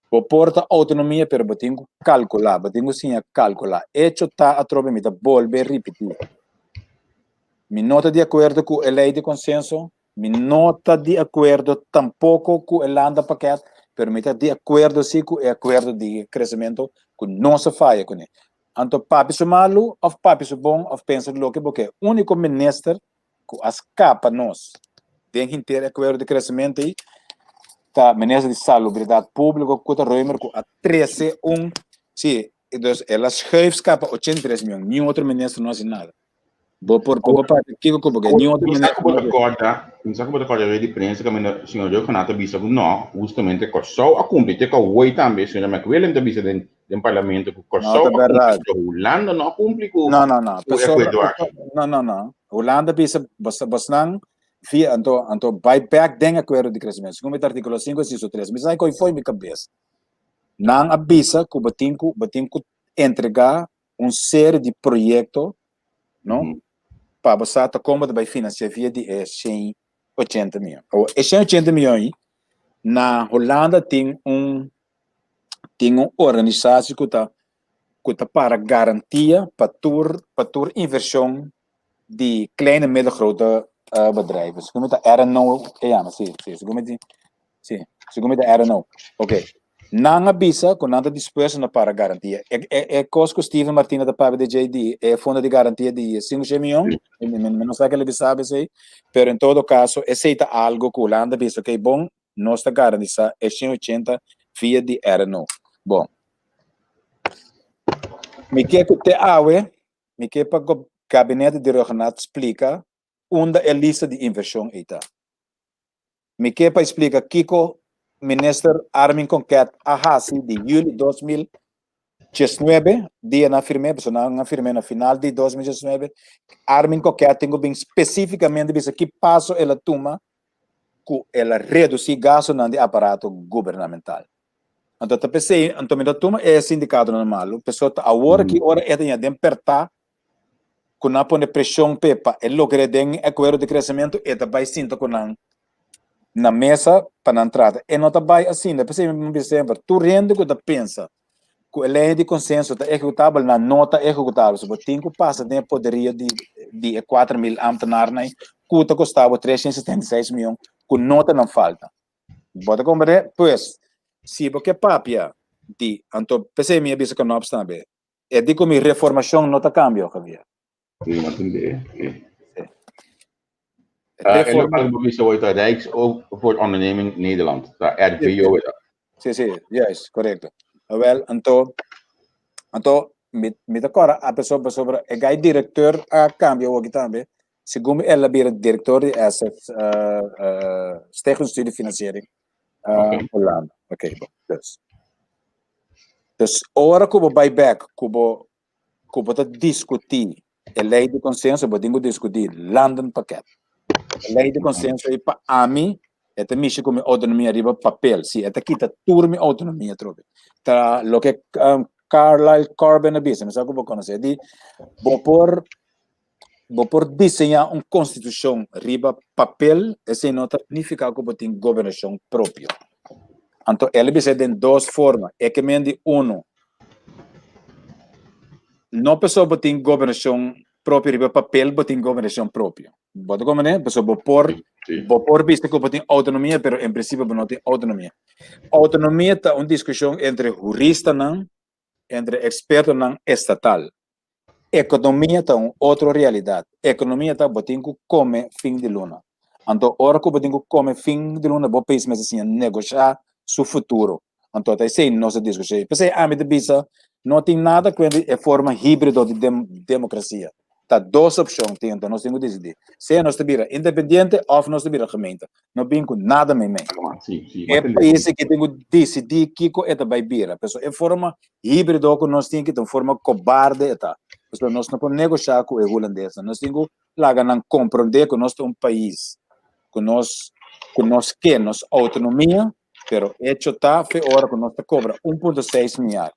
bo por ta outonomia pero bo tin ku kalkulá, bo tin ku siña kalkulá. Echo ta atrobe mi ta bolbe ripití. Mi no ta di akuerdo ku e lei di konsenso, mi no ta di akuerdo tampoko ku e landenpakket, pero mi ta di akuerdo si ku e akuerdo di kresementu ku nos a faya kuné. Anto papia su malu òf papia su bon òf pensa loke bo ke. Úniko minister ku a skapa nos den henter e akuerdo di kresementu ei ta minister di Salubridat Públiko ku ta Römer ku a trese un, si, dus el a schuif skapa 83 mion, niun otro minister no hasi nada. Bo por bo por papia kiko ku bo ke, niun otro Mi sa minister ku bo no ta hasi. kòrda, mi sa ku bo ta kòrda rei di prensa kaminda señor Rhuggenaath ta bisa ku no, hustamente Kòrsou a kumpli, te ku awor tambe señora McWilliam ta bisa den parlamento ku No, Kòrsou ta a kumpli, bèrdat. pero Hulanda no a kumpli ku No, no, no. ku e Pasobra, akuerdo aki. no, no, no. Hulanda bisa bos bosnan via anto anto bai bèk den akuerdo di kresementu. Segun mi ta artíkulo 5 inciso 3. Mi sa koi foi mi kabes. Nan a bisa ku bo tin ku bo tin ku entregá un serie di proyekto, no? Pa bo sa ta kon bo ta bai finansiá via di e 180 mion. Awor, e 180 mion ei, na Hulanda tin un organisashon ku ta para garantia pa tur invershon di kleine en middelgrote bedrijven. Segun mi ta RNO e yama, si, segun mi tin, si, segun mi ta RNO. Ok. Nan a bisa ku nan ta dispuesto na para garantia. E kos ku Steven Martina ta papia di JD, e fondo di garantia di 5 mion, mi no sa ke el sabe esei, pero en todo caso, esei ta algo ku Hulanda a bisa, ok, bon, nos ta garantisá e 180 via di RNO. Bon. Mi ke ku te awe, mi ke pa gabinete di Rhuggenaath splika unda e lista di invershon ei ta. Mi ke pa splika kiko Minister Armin Konket a hasi di juli 2019, dia nan firm'é, pasobra nan a firm'é na final di 2019. Armin Konket tin ku bin spesífikamente bisa ki paso el a tuma ku el a redusí gastunan di aparato gubernamental. Anto ta p'esei, anto mi ta tuma e sindikatonan malu, pasobra ta awor aki ora e ta ña den pertá ku nan a pone preshon p'e pa e logra den e akuerdo di kresementu, e ta bai sinta ku nan na mesa pa nan trata. E no ta bai asina. P'esei mi bisa semper, tur hende ku ta pensa ku e lei di konsenso ta ehekutabel, nan no ta ehekutabel. So bo tin ku pasa den e poderio di di e 4000 ámtenarnan ei ku ta kosta bo 376 mion ku no ta nan falta. Bo ta komprendé? Pues, si bo ke papia di, anto p'esei mi a bisa Knops tambe, E di ku mi reformashon no ta kambio, Javier. Sí, no tende. Sí. Uh, en ook al bisa wordt Rijks voor Onderneming Nederland, ta RVO is dat. Sí, sí, juist, correcto. Wel, anto, anto mi, mi ta kora a persoa sobre e gai directeur a cambia hoki tambe. Segun mi el a bira director di SF uh, uh, Stichting Studiefinanciering uh, okay. Holanda. Oké, okay, bon. Dus. Dus ora ku bo bai bek, ku bo ku bo ta diskutí e lei di konsenso, bo tin ku diskutí landenpakket. E lei di konsenso ei pa ami e ta mishi ku mi outonomia riba papel. Si, e ta kita tur mi outonomia atrobe. Ta loke um, Carlyle Corbin a bisa, mi sa ku bo konosé, di bo por bo por diseñá un konstitushon riba papel, esei no ta nifiká ku bo tin gobernashon propio. Anto el a bisa den dos forma. E ke men di uno, no pasobra bo tin gobernashon propio riba papel, bo tin gobernashon propio. Bo ta komprendé? Pasobra bo por bo por bisa ku bo tin outonomia, pero en prinsipio bo no tin outonomia. Outonomia ta un diskushon entre huristanan, entre ekspertonan estatal. Ekonomia ta un otro realidat. Ekonomia ta bo tin ku kome fin di luna. Anto ora ku bo tin ku kome fin di luna bo pais mester siña negoshá su futuro. Anto ta esei nos ta diskushí. P'esei ami ta bisa no tin nada ku e forma híbrido di demokrasia. Ta dos opshon tin anto nos tin ku disidí. Sea nos ta bira independiente òf nos ta bira gemeente. No bin ku nada meimei. E pais aki tin ku disidí kiko e ta bai bira. Pasobra e forma híbrido ku nos tin ki ta un forma kobarde e ta. Pasobra nos no por negoshá ku e hulandesnan. Nos tin ku laga nan komprondé ku nos ta un pais ku nos ku nos ke nos outonomia, pero echo ta fe ora ku nos ta kobra 1.6 miar,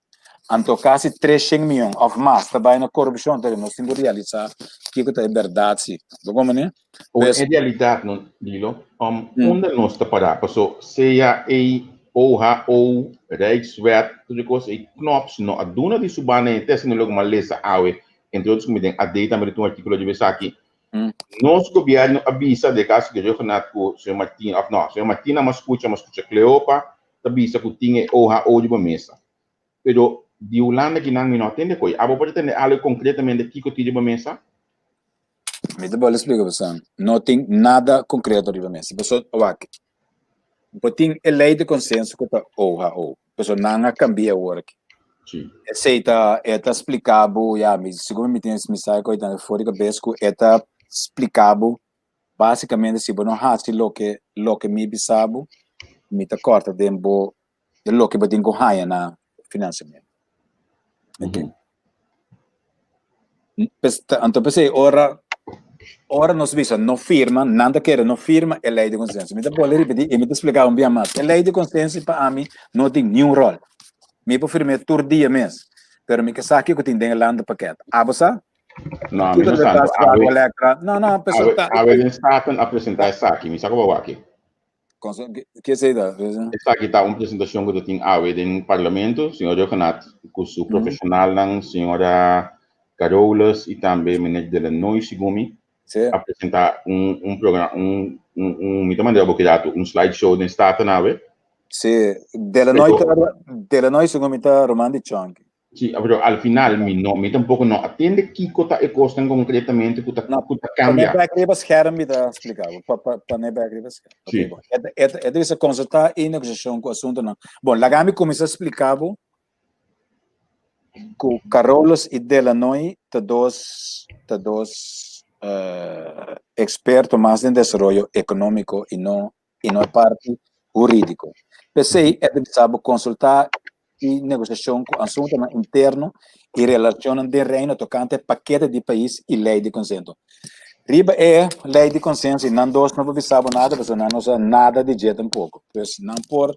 anto kasi 300 mion òf mas ta bai na korupshon, entonces nos tin ku realisá kiko ta e bèrdat si. Bo komprendé? Pues, en realidat no, Lilo, um, mm. unda nos ta pará? Paso sea e OHO, Rijkswet, tur e kos, e Knops no a duna di su banda en test no loke ma lesa awe, entre otros ku mi den AD tambe tin un artíkulo di esaki. Nos gobierno a bisa de caso di Ruggenaath ku señor Martina, of no, señor Martina mas skucha, mas skucha Cleopa ta bisa ku tin e OHO riba mesa. Pero di Hulanda kinan mi no a tende koe. Abo por a tende algo konkretamente kiko tin riba mesa? Mi ta bolbe splika boso, no tin nada konkreto riba mesa. Pasobra, wak, bo tin e lei di konsenso ku ta OHO, pasobra nan a kambia awor aki. Sí. Esei ta, e ta splika bo, ya, mi sigur mi tin mi sa ku ta for di kabes ku e ta splika bo basikamente si bo no hasi loke loke mi bisa bo, mi ta kòrta den bo den loke bo tin ku haña na finansiamentu. Mm -hmm. Anto p'esei ora ora nos bisa no firma, nan ta kere no firma e lei di konsenso. Mi ta bolbe ripití i mi ta splika un bia mas. E lei di konsenso pa ami no tin niun ròl. Mi por firm'é tur dia mes, pero mi ke sa kiko tin den e landenpakket. Abo sa? No, ami no sa. Awe, no, no, awe den Staten a presentá esaki, mi sa ku bo wak. Ke esei ta? Esaki ta un presentashon ku ta tin awe den Parlamento, señor Rhuggenaath ku su profeshonalnan, señora Carolus i tambe meneer De Lannoy segun mi, a presentá un un programa un un mi ta manda bo ki datu un slide show den Staten awe. Sí, De Lannoy ta De Lannoy segun mi ta ruman di Chonky. Sí, pero al final mi no, mi tampoco no a tende kiko ta e kosnan concretamente ku ta, no, ku ta cambia. Pone bek riba scherm mi ta splika bo. Pa, pa, pone bek riba scherm. Sí. Okay, bon. E, e, e ta consulta e negociacion ku asuntonan. Bon, laga mi kuminsa splika bo ku Carolus i Delanoy ta dos ta dos uh, experto mas den desaroyo economico i no. i no e parti hurídiko. P'esei e ta bisa bo konsultá i negosiashon ku asuntunan interno i relashonnan den Reino tokante pakete di pais i lei di konsenso. Riba e lei di konsenso i nan dos no por bisa bo nada pasobra nan no sa nada di dje tampoko. Pues nan por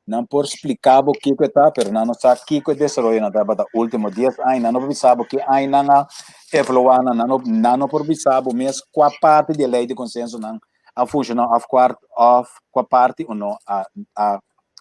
nan por splika bo kiko e ta pero nan no sa kiko e desaroyonan tabata ultimo dies aña, nan no por bisa bo ki aña nan a evaluá nan, nan no nan no por bisa bo mes kua parti di e lei di konsenso nan a funshoná òf kua òf kua parti o no a a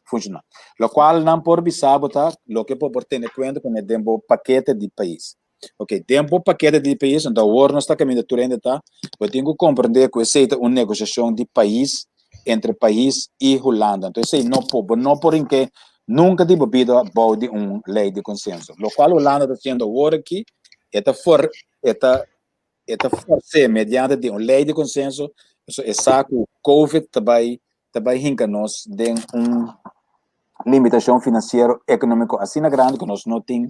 funshoná. Lokual nan por bisa bo ta loke bo por tene kuenta kuné den bo pakete di pais. Ok, den bo pakete di pais, anto awor nos ta kaminda tur hende ta, bo tin ku komprendé ku esei ta un negosiashon di pais entre pais i Hulanda. Anto esei no por, bo no por rink'é nunka di bo bida bou di un lei di konsenso. Lokual Hulanda ta hasiendo awor aki, e ta for e ta e ta fors'é mediante di un lei di konsenso, pasobra e sa ku Covid ta bai ta bai hinka nos den un limitashon finansiero ekonómiko asina grandi ku nos no tin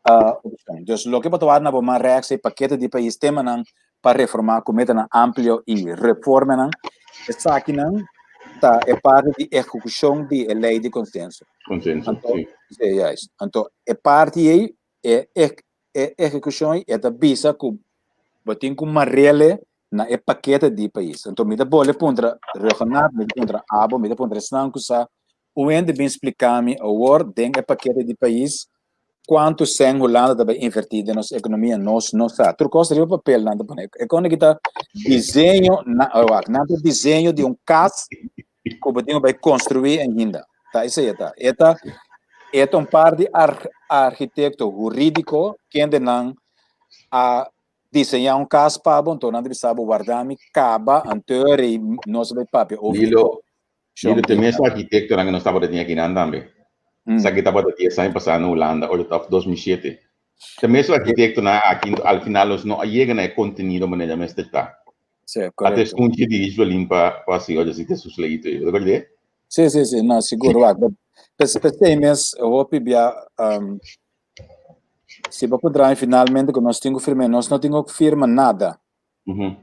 opshon. Dus loke bo ta wak na bo man rèks e pakete di pais temanan pa reformá ku metanan amplio i reformanan, esakinan ta e parti di ehekushon di e lei di konsenso. Konsenso, si. Si, juist. Anto e parti ei e E ehekushon e ta bisa ku bo tin ku marele na e pakete di pais. Anto mi ta bole puntra Ruggenaath, mi ta puntra abo, mi ta puntra esnan ku sa un hende bin splika mi awor den e pakete di pais kuantu sèn Hulanda ta bai invertí den nos ekonomia, nos no sa. Tur kos riba papel nan ta pone. E kòne ki ta diseño, wak, nan ta diseño di un kas ku bo tin ku bai konstruí ainda. Ta esei e ta. E ta e ta un par di arkitekto hurídiko kendenan a diseñá un kas pa bo, anto nan ta bisa bo warda mi kaba anto rei nos a bai papia over di Lilo, Lilo, te mes arkitektonan ku nos tabata tin akinan tambe. Esaki tabata dies aña pasá na Hulanda, ora ta 2007. Te mes arkitektonan aki, al final nos no a yega na e kontenido manera mester ta. Sí, Ate correcto. skunchi di Israelin pa pa hasi oye si te sus leito ei. Bo ta kòrda? Sí, sí, sí, no, sigur wak. Pes pesei mes hopi bia um, si bo puntra mi finalmente ku nos tin ku firma, nos no tin ku firma nada. Mhm.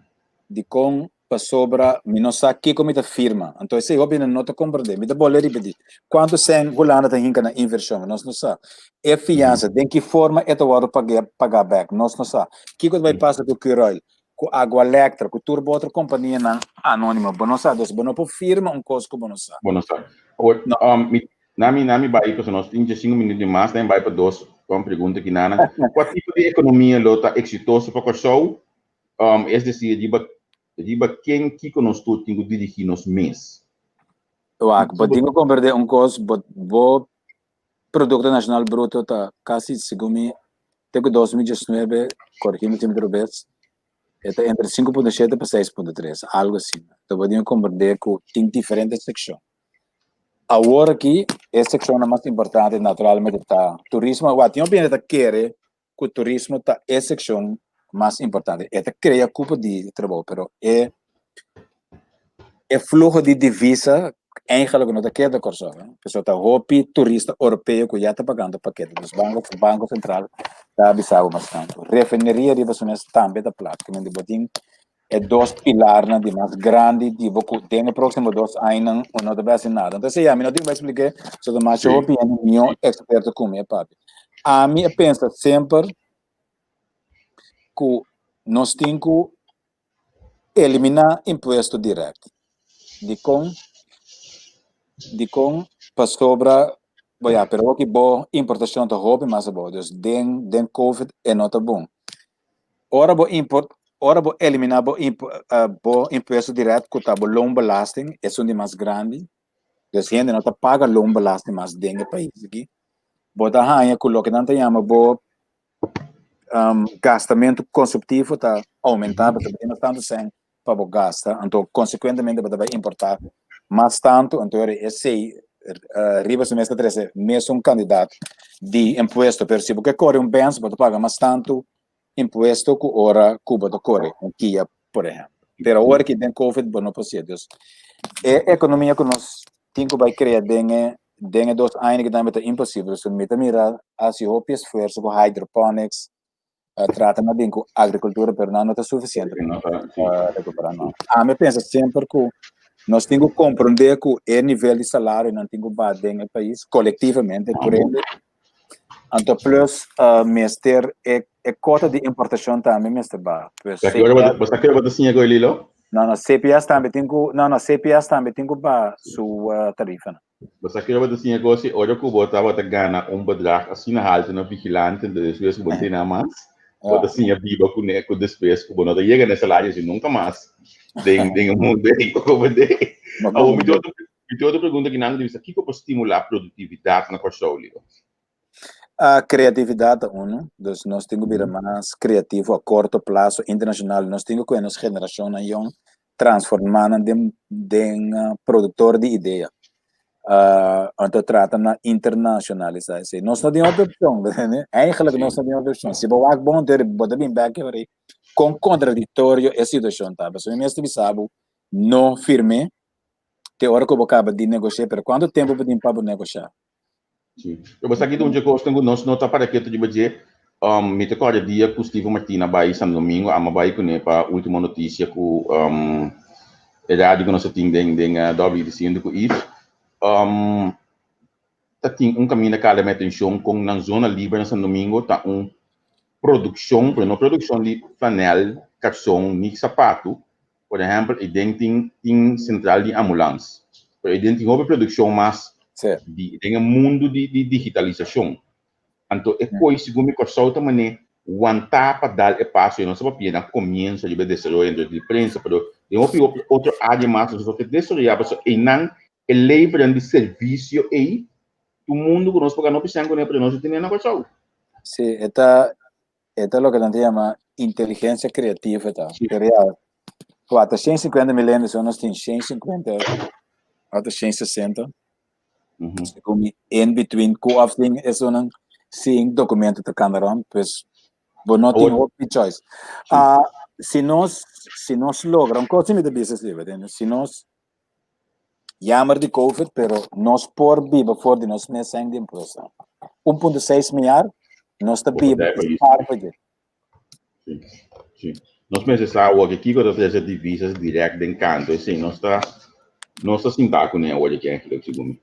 Dikon pasobra mi no sa kiko mi ta firma. Anto esei hopi hende no ta komprendé. Mi ta bolbe ripití. Kuantu sèn Hulanda ta hinka na invershon? Nos no sa. E fiansa, den ki forma e ta wòrdu pag'é pagá bèk? Nos no sa. Kiko ta bai pasa ku Curoil? Ku Agualectra, ku tur bo otro kompanianan anónimo? Bo no sa. Dus bo no por firma un kos ku bo no sa. Bo no sa. Awor, No. mi, na mi, na mi bai, pasobra nos tin diesinku minüt di mas, na mi bai pa dos pregunta ki nana. Kua tipo di ekonomia lo ta eksitoso pa Kòrsou? Es desir, riba, riba ken kiko nos tur tin ku dirigí nos mes? Wak, bo tin ku komprendé un kos, bo, bo Produkto Nashonal Bruto ta kasi, segun mi, te ku 2019, korigí mi si mi ta robes, e ta entre 5.7 pa 6.3, algo asina. Enton bo tin ku komprendé ku tin diferente sekshon. Awor aki e sekshonnan mas importante naturalmente ta turismo. Wak, tin hopi hende ta kere ku turismo ta e sekshon mas importante. E ta krea kupo di trabou, pero e e fluho di divisa eigenlijk no ta keda Kòrsou. Pasobra ta hopi turista oropeo ku ya ta pagando pakete. Dus Banko Banko Sentral ta bisa bo mas tantu. Refineria riba su mes tambe ta plat. Kimente bo tin e dos pilarnan di mas grandi di bo ku den e próksimo dos añanan bo no ta bai hasi nada. Entonces ya mi no tin bai splik'é, so ta masha hopi hende mihó eksperto ku mi e papia. Ami a pensa semper ku nos tin ku eliminá impuesto dirèkt. Dikon? Dikon? Pasobra, bo ya, pero hopi bo importashon ta hopi mas abou, dus den den covid e no ta bon. Ora bo import, ora bo eliminá bo imp, bo impuesto dirèkt ku ta bo loonbelasting, esun di mas grandi, dus hende no ta paga loonbelasting mas den e pais aki, bo ta haña ku loke nan ta yama bo gastamentu konsumtivo ta oumentá, pasobra bo tin mas tantu sèn pa bo gasta, anto konsekuentemente bo ta bai importá mas tantu, anto esei riba su mes ta trese mesun kantidat di impuesto, pero si bo ke kore un Benz bo ta paga mas tantu impuesto ku ora ku bo ta kore un Kia por ehèmpel. Pero awor ki den covid bo no por sier, dus e ekonomia ku nos tin ku bai krea den e den e dos aña ki tambe ta imposibel, so mi ta mira hasi hopi esfuerso ku hydroponics, trata na bin ku agrikultura, pero nan no ta sufisiente pa rekupera no. Ami a pensa semper ku. Nos tin ku komprondé ku e nivel di salarionan tin ku baha den e pais kolektivamente tur hende. Anto plus mester e e kota di importashon tambe mester baha. Pues Sa ki ora bo sa ki ora bo ta siña ku Lilo? No no CPS tambe tin ku no no CPS tambe tin ku baha su tarifanan. Bo sa ki ora bo ta siña ku si ora ku bo tabata gana un bedrag asina haltu na vigilante enton despues ku bo no tin nada mas bo ta siña biba kuné ku despues ku bo no ta yega na e salario si nunka mas den den e mundu ei ku bo den. Awor mi tin otro Mi tin otro pregunta ki nan bisa, kiko por stimulá produktividat na Kòrsou, Leo? Kreatividat ta unu, dus nos tin ku bira mas kreativo a korto plaso internashonal, nos tin ku kue nos generashonnan yòn transformá nan den den produktor di idea. Anto trata na internashonalisá esei. Nos no tin otro opshon, eigenlijk nos no tin otro opshon. Si bo wak bon bo ta bin bèk e kon kontradiktorio e situashon ta. Pasobra mi mester bisa bo no firm'é te ora ku bo kaba di negoshá, pero kuantu tempu bo tin pa bo negoshá? Sí. Pero bo sa ki ta un dje kosnan ku nos no ta para ketu riba dje. Mi ta kòrda dia ku Steven Martina bai Santo Domingo, amo bai kuné pa Ultimo Noticia ku e radio ku nos ta tin den den WDC huntu ku Yves. Ta tin un kaminda kala mi atenshon kon nan zona liber na Santo Domingo ta un produkshon, pero no produkshon di flanèl, karson ni sapatu. Por ehèmpel, eiden tin tin sentral di ambulans, pero eiden tin hopi produkshon mas di den e mundu di di digitalisashon. Anto e koi segun mi Kòrsou ta manera wantá pa dal e paso, i nos a papia na komienso riba e desaroyo dentro di prensa, pero den hopi otro área mas nos a desaroyá pasobra einan e leveren di servisio ei tur mundu ku nos paga no bisa kuné pero nos a tene na Kòrsou. Sí, e ta e ta loke nan ta yama inteligensia kreativo ta. Pero ya, kuater shen sinkuenta mil hende so nos tin 150 ota 160. Segun mi in between ku of tin esunnan sin dokumento ta kanda rond, pues bo no tin hopi choice. Si nos si nos logra, un kos si mi ta bisa si, si nos Jammer di covid, pero nos por biba for di nos mes sèn di impuesto. 1.6 miar nos ta biba i spar pa dje. Sí, sí. Nos mester sa awor ke kiko ta trese divisas dirèkt den kanto esei nos ta nos ta sintá kuné awor aki eigenlijk segun mi.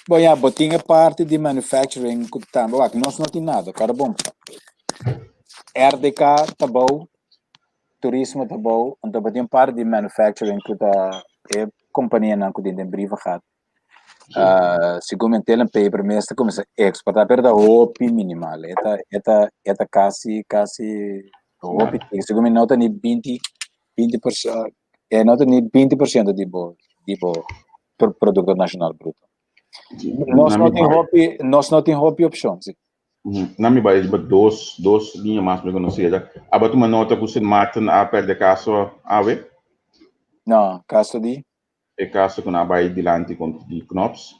Bon ya, bo tin e parti di manufacturing ku tambe wak nos no tin nada, kòrda bon. RDK ta bou Turismo ta bou, anto bo tin parti di manufacturing ku ta e kompanianan ku tin den Brievengat. Segun mi tel en paper mes ta kuminsá eksportá, pero ta hopi minimal. E ta e ta e ta kasi kasi hopi tiki. Segun mi no ta ni 20 20 por e no ta ni 20% di bo di bo produkto nashonal bruto. Nos no tin hopi nos no tin hopi opshon, si. Na mi bai riba dos, dos liña mas mi konosé. Aba tuma nota ku Sint Maarten a pèrdè kaso awe? No, kaso di? E kaso ku nan a bai dilanti kontra di Knops.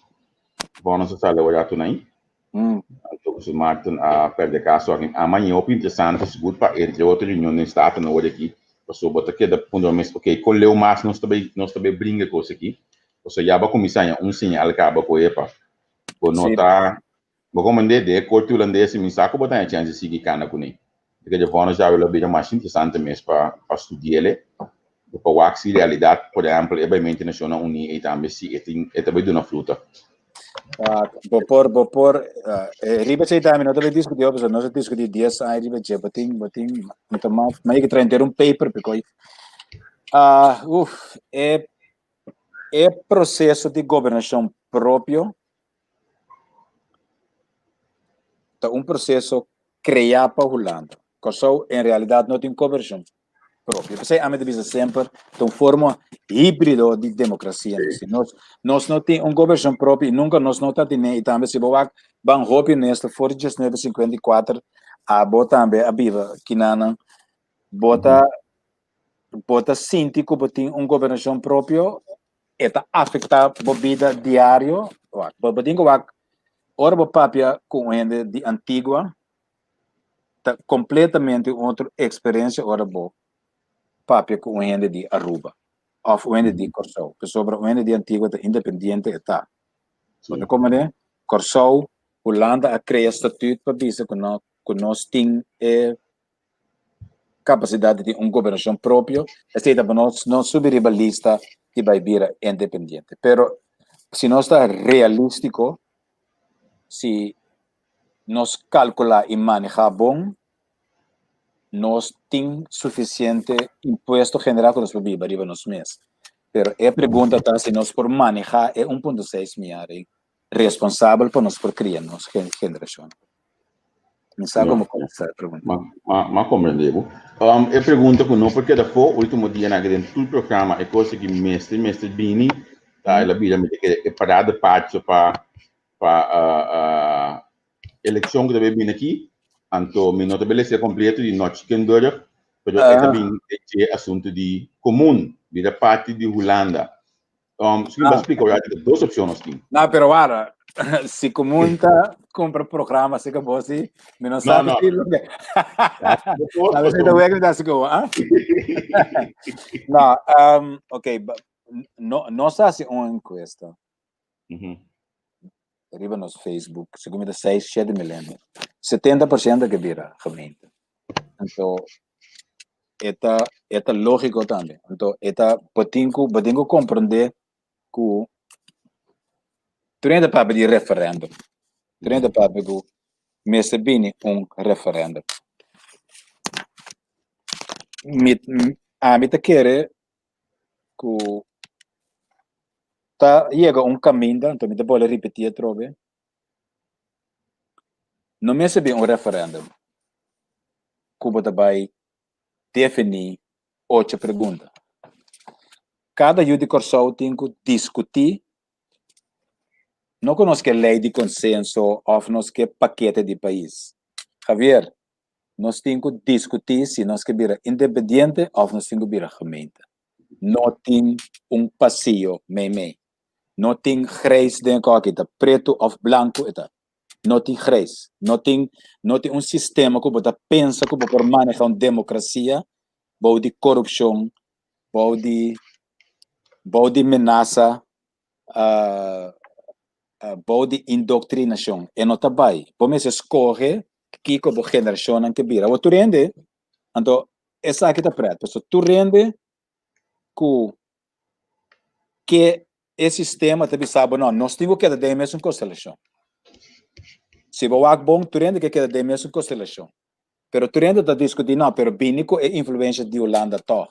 Vònes a sali awor atu nai. Anto ku Sint Maarten a pèrdè kaso aki. Amaña hopi interesante sigur pa entre otro reunion den Staten awor aki. Pasobra bo ta keda puntra bo mes, ok, kon leu mas nos ta bai, nos ta bai bringa kos aki? Pasobra ya bo a kuminsá haña un señal kaba ku epa. Bo no ta Bo komand'é den e korte hulandes i mi sa ku bo ta haña chèns di sigui kana kuné. E ke dje vònes djawe lo bira masha interesante mes pa pa studi'el i pa wak si realidat, por ehèmpel, e bai mente Nashonnan Uní ei tambe si e tin e ta bai duna fruta. Bo por bo por riba esei tambe no ta bai diskutí hopi pasobra nos a diskutí dies aña riba dje. Bo tin bo tin mi ta mas mi a yega traha henter un paper p'e Uf e e proseso di gobernashon propio Ta un proseso kreá pa Hulanda. Kòrsou en realidat no tin gobershon propio. P'esei ami ta bisa semper ta un forma híbrido di demokrasia. Si nos nos no tin un gobershon propio i nunka nos no ta tene i tambe si bo wak ban hopi honesto for di 1954 abo tambe a biba kinanan bo ta bo ta sinti ku bo tin un gobernashon propio e ta afektá bo bida diario? Wak, bo bo tin ku wak ora bo papia ku un hende di Antigua ta kompletamente un otro eksperensia ora bo papia ku un hende di Aruba òf un hende di Kòrsou. Pasobra un hende di Antigua ta independiente e ta. Bo ta komprendé? Kòrsou, Hulanda a krea statüt pa bisa ku no ku nos tin e kapasidat di tin un gobernashon propio, esei ta pa nos no subi riba lista. i bai bira independiente. Pero si nos ta realístiko, si nos kalkulá i manehá bon, nos tin sufisiente impuesto generá ku nos por biba riba nos mes. Pero e pregunta ta si nos por manehá e 1.6 miar ei responsabel pa nos por kria nos generashon. Mi sa komo kontestá e pregunta. Ma, ma, ma komprendé bo. E pregunta ku no por keda afó, último dianan aki den tur programa, e kos aki mester, mester bini, ta el a bira mi ta kere e parada pacho pa, pa elekshon ku ta bay bini aki, anto mi no ta bay lesa kompleto di Notch Kenburg, pero e ta bin e asuntu di komun, bira parti di Hulanda. Si mi splika ora di dos opshon nos tin. No, pero wara, si komun ta kumpra programa si ka bo si, mi no sa No, no. si lo ke. A veces te voy a gritar así como, ah? No, ok, no, nos a hasi un encuesta riba nos Facebook, segun mi ta seis, shete mil hende. 70% ke bira gemeente. Anto, e ta, e ta lógiko tambe. Anto, e ta, bo tin ku, bo tin ku komprendé ku tur hende ta papia di referèndum. Tur hende ta papia ku mester bini un referèndum. Mi, ami ta kere ku ta yega un kaminda, anto mi ta bolbe ripití atrobe, no mester bin un referèndum ku bo ta bai definí ocho pregunta. Kada yu di Kòrsou tin ku diskutí, no ku nos ke lei di konsenso òf nos ke pakete di pais. Javier, nos tin ku diskutí si nos ke bira independiente òf nos tin ku bira gemeente. No tin un pasio meimei. No tin grijs den e kòki, ta pretu òf blanku e ta. No tin grijs. No tin no tin un sistema ku bo ta pensa ku bo por maneha un demokrasia bou di korupshon, bou di bou di menasa, bou di indoktrinashon. E no ta bai. Bo mester skohe kiko bo generashonnan ke bira. Awor tur hende, anto esaki ta pret, pasobra tur hende ku ke e sistema ta bisa bo no, nos tin ku keda den e mesun konstelashon. Si bo wak bon, tur hende ke keda den e mesun konstelashon. Pero tur hende ta diskutí no, pero bini ku e influensha di Hulanda tòg.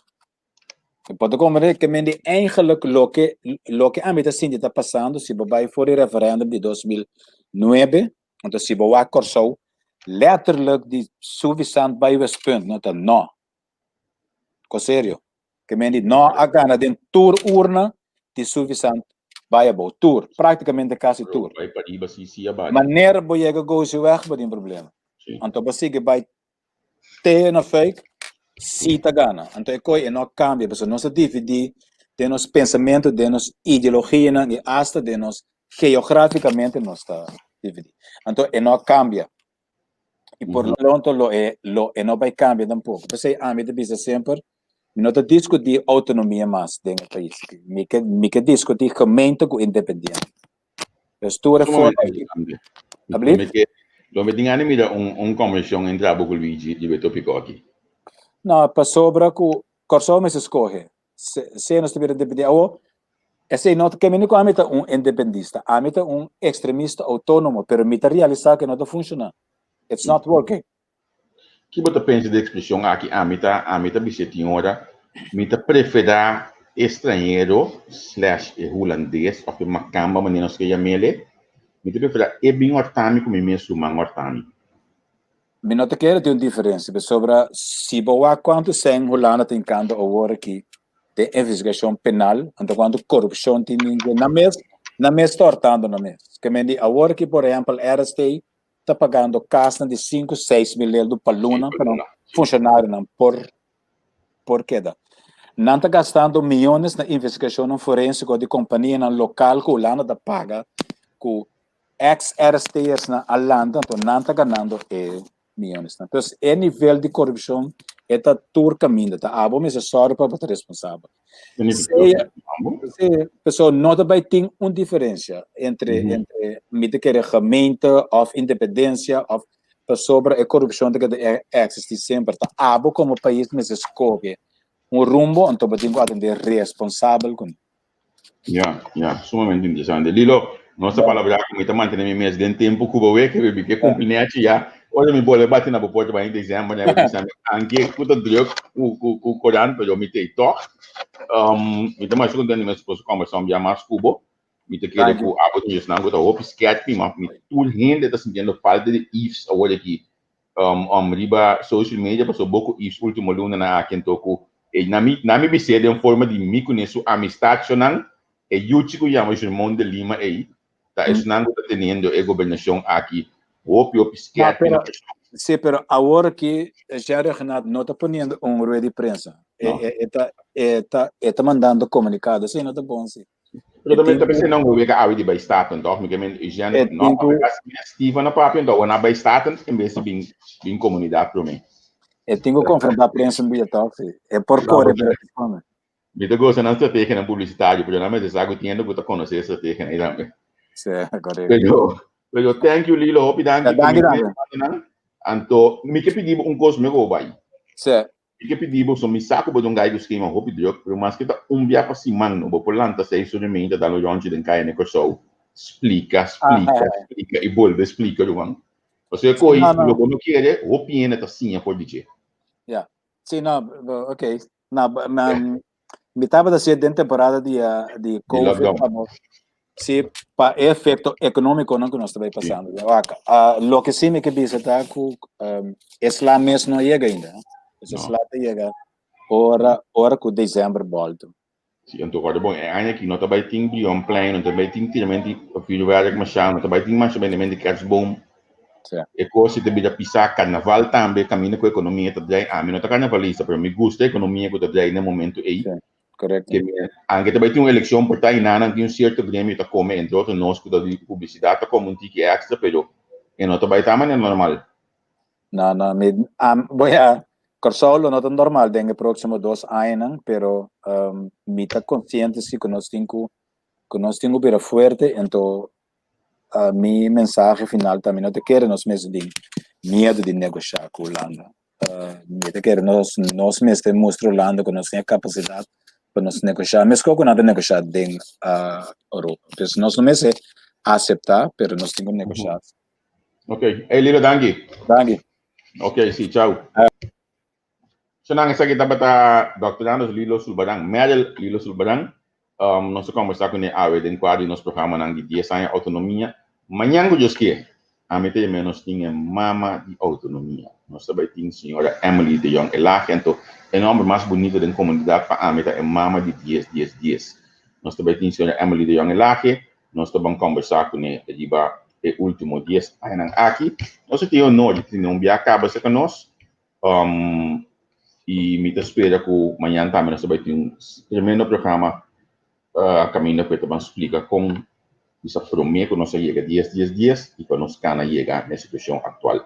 Bo ta komprendé ke men di eigenlijk loke loke ami ta sinti ta pasando si bo bai for di referendum di 2009, anto si bo wak Kòrsou, letterlijk di Suffisant bai Westpunt no ta no. Ko serio. Ke men di no a gana den tur urna di Suffisant bai abou. Tur, praktikamente kasi tur. Bai pariba si si a bai. Manera bo yega Gosieweg bo tin problema. Anto bo sigui bai te na Fuik si ta gana. Anto e koi e no kambia pasobra nos a dividí den nos pensamentu, den nos ideologianan i asta den nos geografikamente nos ta dividí. Anto e no kambia. I por lo tanto lo e lo e no bai kambia tampoko. P'esei ami ta bisa semper mi no ta diskutí outonomia mas den e pais. Mi ke mi ke diskutí gemeente ku independiente. Dus tur e forma Alblieft? Lo mi tin gana di mira un conversacion entre abo cu Luigi riba e topico aki. No, pasobra cu Corsou mester scoge. Sea nos ta bira independiente. Awo, esey no ta kemini cu ami ta un independista. Ami ta un extremista autonomo, pero mi ta realisa cu e no ta funciona. It's not working. Ki bo ta pensa di ekspreshon aki, Ami ta, ami ta bis'é tin ora, mi ta preferá e stranhero slash e hulandes òf e makamba manera nos ke yam'ele, mi ta preferá e bin hòrta mi ku mi mes ruman hòrta mi. Mi no ta kere tin un diferensia pasobra si bo wak kuantu sèn Hulanda ta hinkando awor aki den investigashon penal, anto kuantu korupshon tin den dje, nan mes, nan mes ta hòrtando nan mes. Ke men di awor aki por ehèmpel RST ta pagando kasnan di sinku, seis mil eldo pa luna pa nan funshonarionan por por keda. Nan ta gastando miyones na investigashonnan forensiko di kompanianan lokal ku Hulanda ta paga ku ex-RST'ersnan a lanta, anto nan ta ganando e miyonesnan. Pues e nivel di korupshon e ta tur kaminda, ta abo mester sòru pa bo ta responsabel. Sea, pasobra no ta bai tin un diferensia entre entre mi ta kere gemeente òf independensia òf pasobra e korupshon ta keda eksistí semper. Ta abo komo pais mester skohe un rumbo anto bo tin ku atendé responsabel kuné. Ja, ja, sumamente interesante. Lilo, nos ta palabra ku mi ta mantene mi mes den tempu ku bo wek, mi ke kumpli nechi ya. Ora mi bolbe bati na bo porta pa in december, mi bisa mi anke ku ta druk ku ku ku korant, pero mi tei tog. Mi ta masha kontentu mes por kombersa un bia mas ku bo. Mi ta kere ku abo tin esnan ku ta hopi sketchy, ma mi tur hende ta sintiendo falta di Yves awor aki riba social media pasobra bo ku Yves ultimo lunanan aki anto ku e na mi na mi bis'é den forma di mi kuné su amistachonan e yuchi ku yama Germon de Lima ei ta esnan ku ta teniendo e gobernashon aki hopi hopi No, skerpi pero na persona. sí, pero awor aki Jerry Rhuggenaath no ta poniendo un rueda di prensa. E No. e e ta e ta e ta mandando komunikado. Esei no ta bon sí. Pero E tambe tin ta ku pensé nan wega awe di bai Staten toch? Mi ke men Eugène e no tin ku papia kasi mes Steven a papia enton awor nan bai Staten en bes di bin bin komunidat promé. E tin ku konfrontá prensa un dia toch sí. E por No, kore porque pero e ta mi ta gosa nan strategianan publisitario pero nan mester sa ku tienda ku ta konosé e strategianan ei tambe. Sí, korekto. Pero pero thank you Lilo, hopi Ja, danki ku danki mi tambe. nan. Anto mi ke pidi bo un kos mi go bai. Sí. Mi ke pidi bo, so mi sa ku bo ta un gai ku skema hopi druk, pero maske ta un bia pa siman no bo por lanta seis ora i meinta dal un ròntje den kaya na Kòrsou, splika, splika, splika i bolbe splika ruman. Pasobra e ko'i No, no. lo bo no kere, hopi hende ta siña for di dje. Ya. Sí, no, ok. No, ma, mi tabata hasié den temporada di, di Di COVID, lockdown. pa bo, sí, pa e efecto económico nan ku nos ta bai pasando. Ja, wak, loke sí mi ke bisa ta ku e sla mes no a yega ainda. E No. sla ta yega ora, ora ku december bolto. Sí, anto kòrda bon, e aña aki no ta bai tin Brionplein, no ta bai tin tirament di vuurwerk mashá, no ta bai tin masha bendement di kerstboom. Sí. E kos si ta bira pisá, karnaval tambe, kaminda ku ekonomia ta drai. Ami no ta karnavalista, pero mi gusta e ekonomia ku ta drai na e momento ei. Sí, korekto. Ke mi, anke ta bai tin un elekshon, por ta einan tin un sierto gremio ta kome, entre otro nos ku ta di publisidat ta kome un tiki èkstra, pero e no ta bai ta manera normal. No, no, mi, am, voy a, Kòrsou lo no ta normal den e próksimo dos añanan, pero mi ta konsiente si ku nos tin ku, ku nos tin ku bira fuerte, ento mi mensahe final ta mi no ta kere nos mester tin miedu di negoshá ku Hulanda. Mi ta kere nos, nos mester mustra Hulanda ku nos tin e kapasidat pa nos negoshá, meskos ku nan ta negoshá den Europa. Pues nos no mester aseptá, pero nos tin ku negoshá. Ok, hey Lilo, danki. Danki. Ok, sí, chau. Sonan esaki tabata Dr. Anders Lilo Sulbaran, Merel Lilo Sulbaran. Nos a kombersá kuné awe den kuadro di nos programanan di 10 aña outonomia. Mañan ku Dios kier, ami ta yam'é nos tin e mama di outonomia. Nos ta bai tin señora Emily de Jong Elage, anto e nòmber mas bunito den komunidat pa ami ta e mama di dies dies dies. Nos ta bai tin señora Emily de Jong Elage, nos ta ban kombersá kuné riba e último dies añanan aki. Nos a tin e honor di tene un bia kaba serka nos. I mi ta spera ku mañan tambe nos ta bai tin un tremendo programa kaminda ku e ta ban splika kon bisa promé ku nos a yega dies dies dies i pa nos kana yega na e situashon aktual.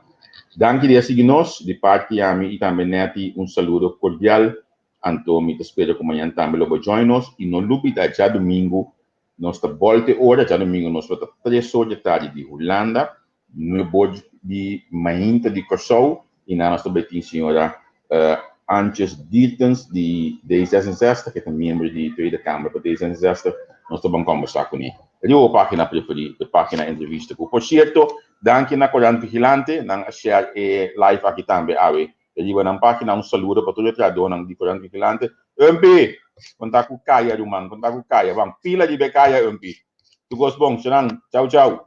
Danki di a sigui nos, di parti ami i tambe Netty un saludo kordial. Anto mi ta spera ku mañan tambe lo bo join nos i no lubida djadumingu Nos ta bolte ora djadumingu nos lo ta tres or di tardi di Hulanda, nuebe or di mainta di Kòrsou i nan nos ta bai tin señora Antjes Diertens di D66 ke ta miembro di Tweede Kamer pa D66 nos ta ban kòmbersá kuné riba bo página preferí, e página Entrevista Ku. Por sierto, danki na Korant Vigilante, nan a share e live aki tambe awe Riba nan página un saludo pa tur e trahadónan di Korant Vigilante. Umpi! Konta ku kaya ruman, konta ku kaya. Ban, pila riba e kaya, Umpi. Tur kos bon, Shanan. Chau, chau.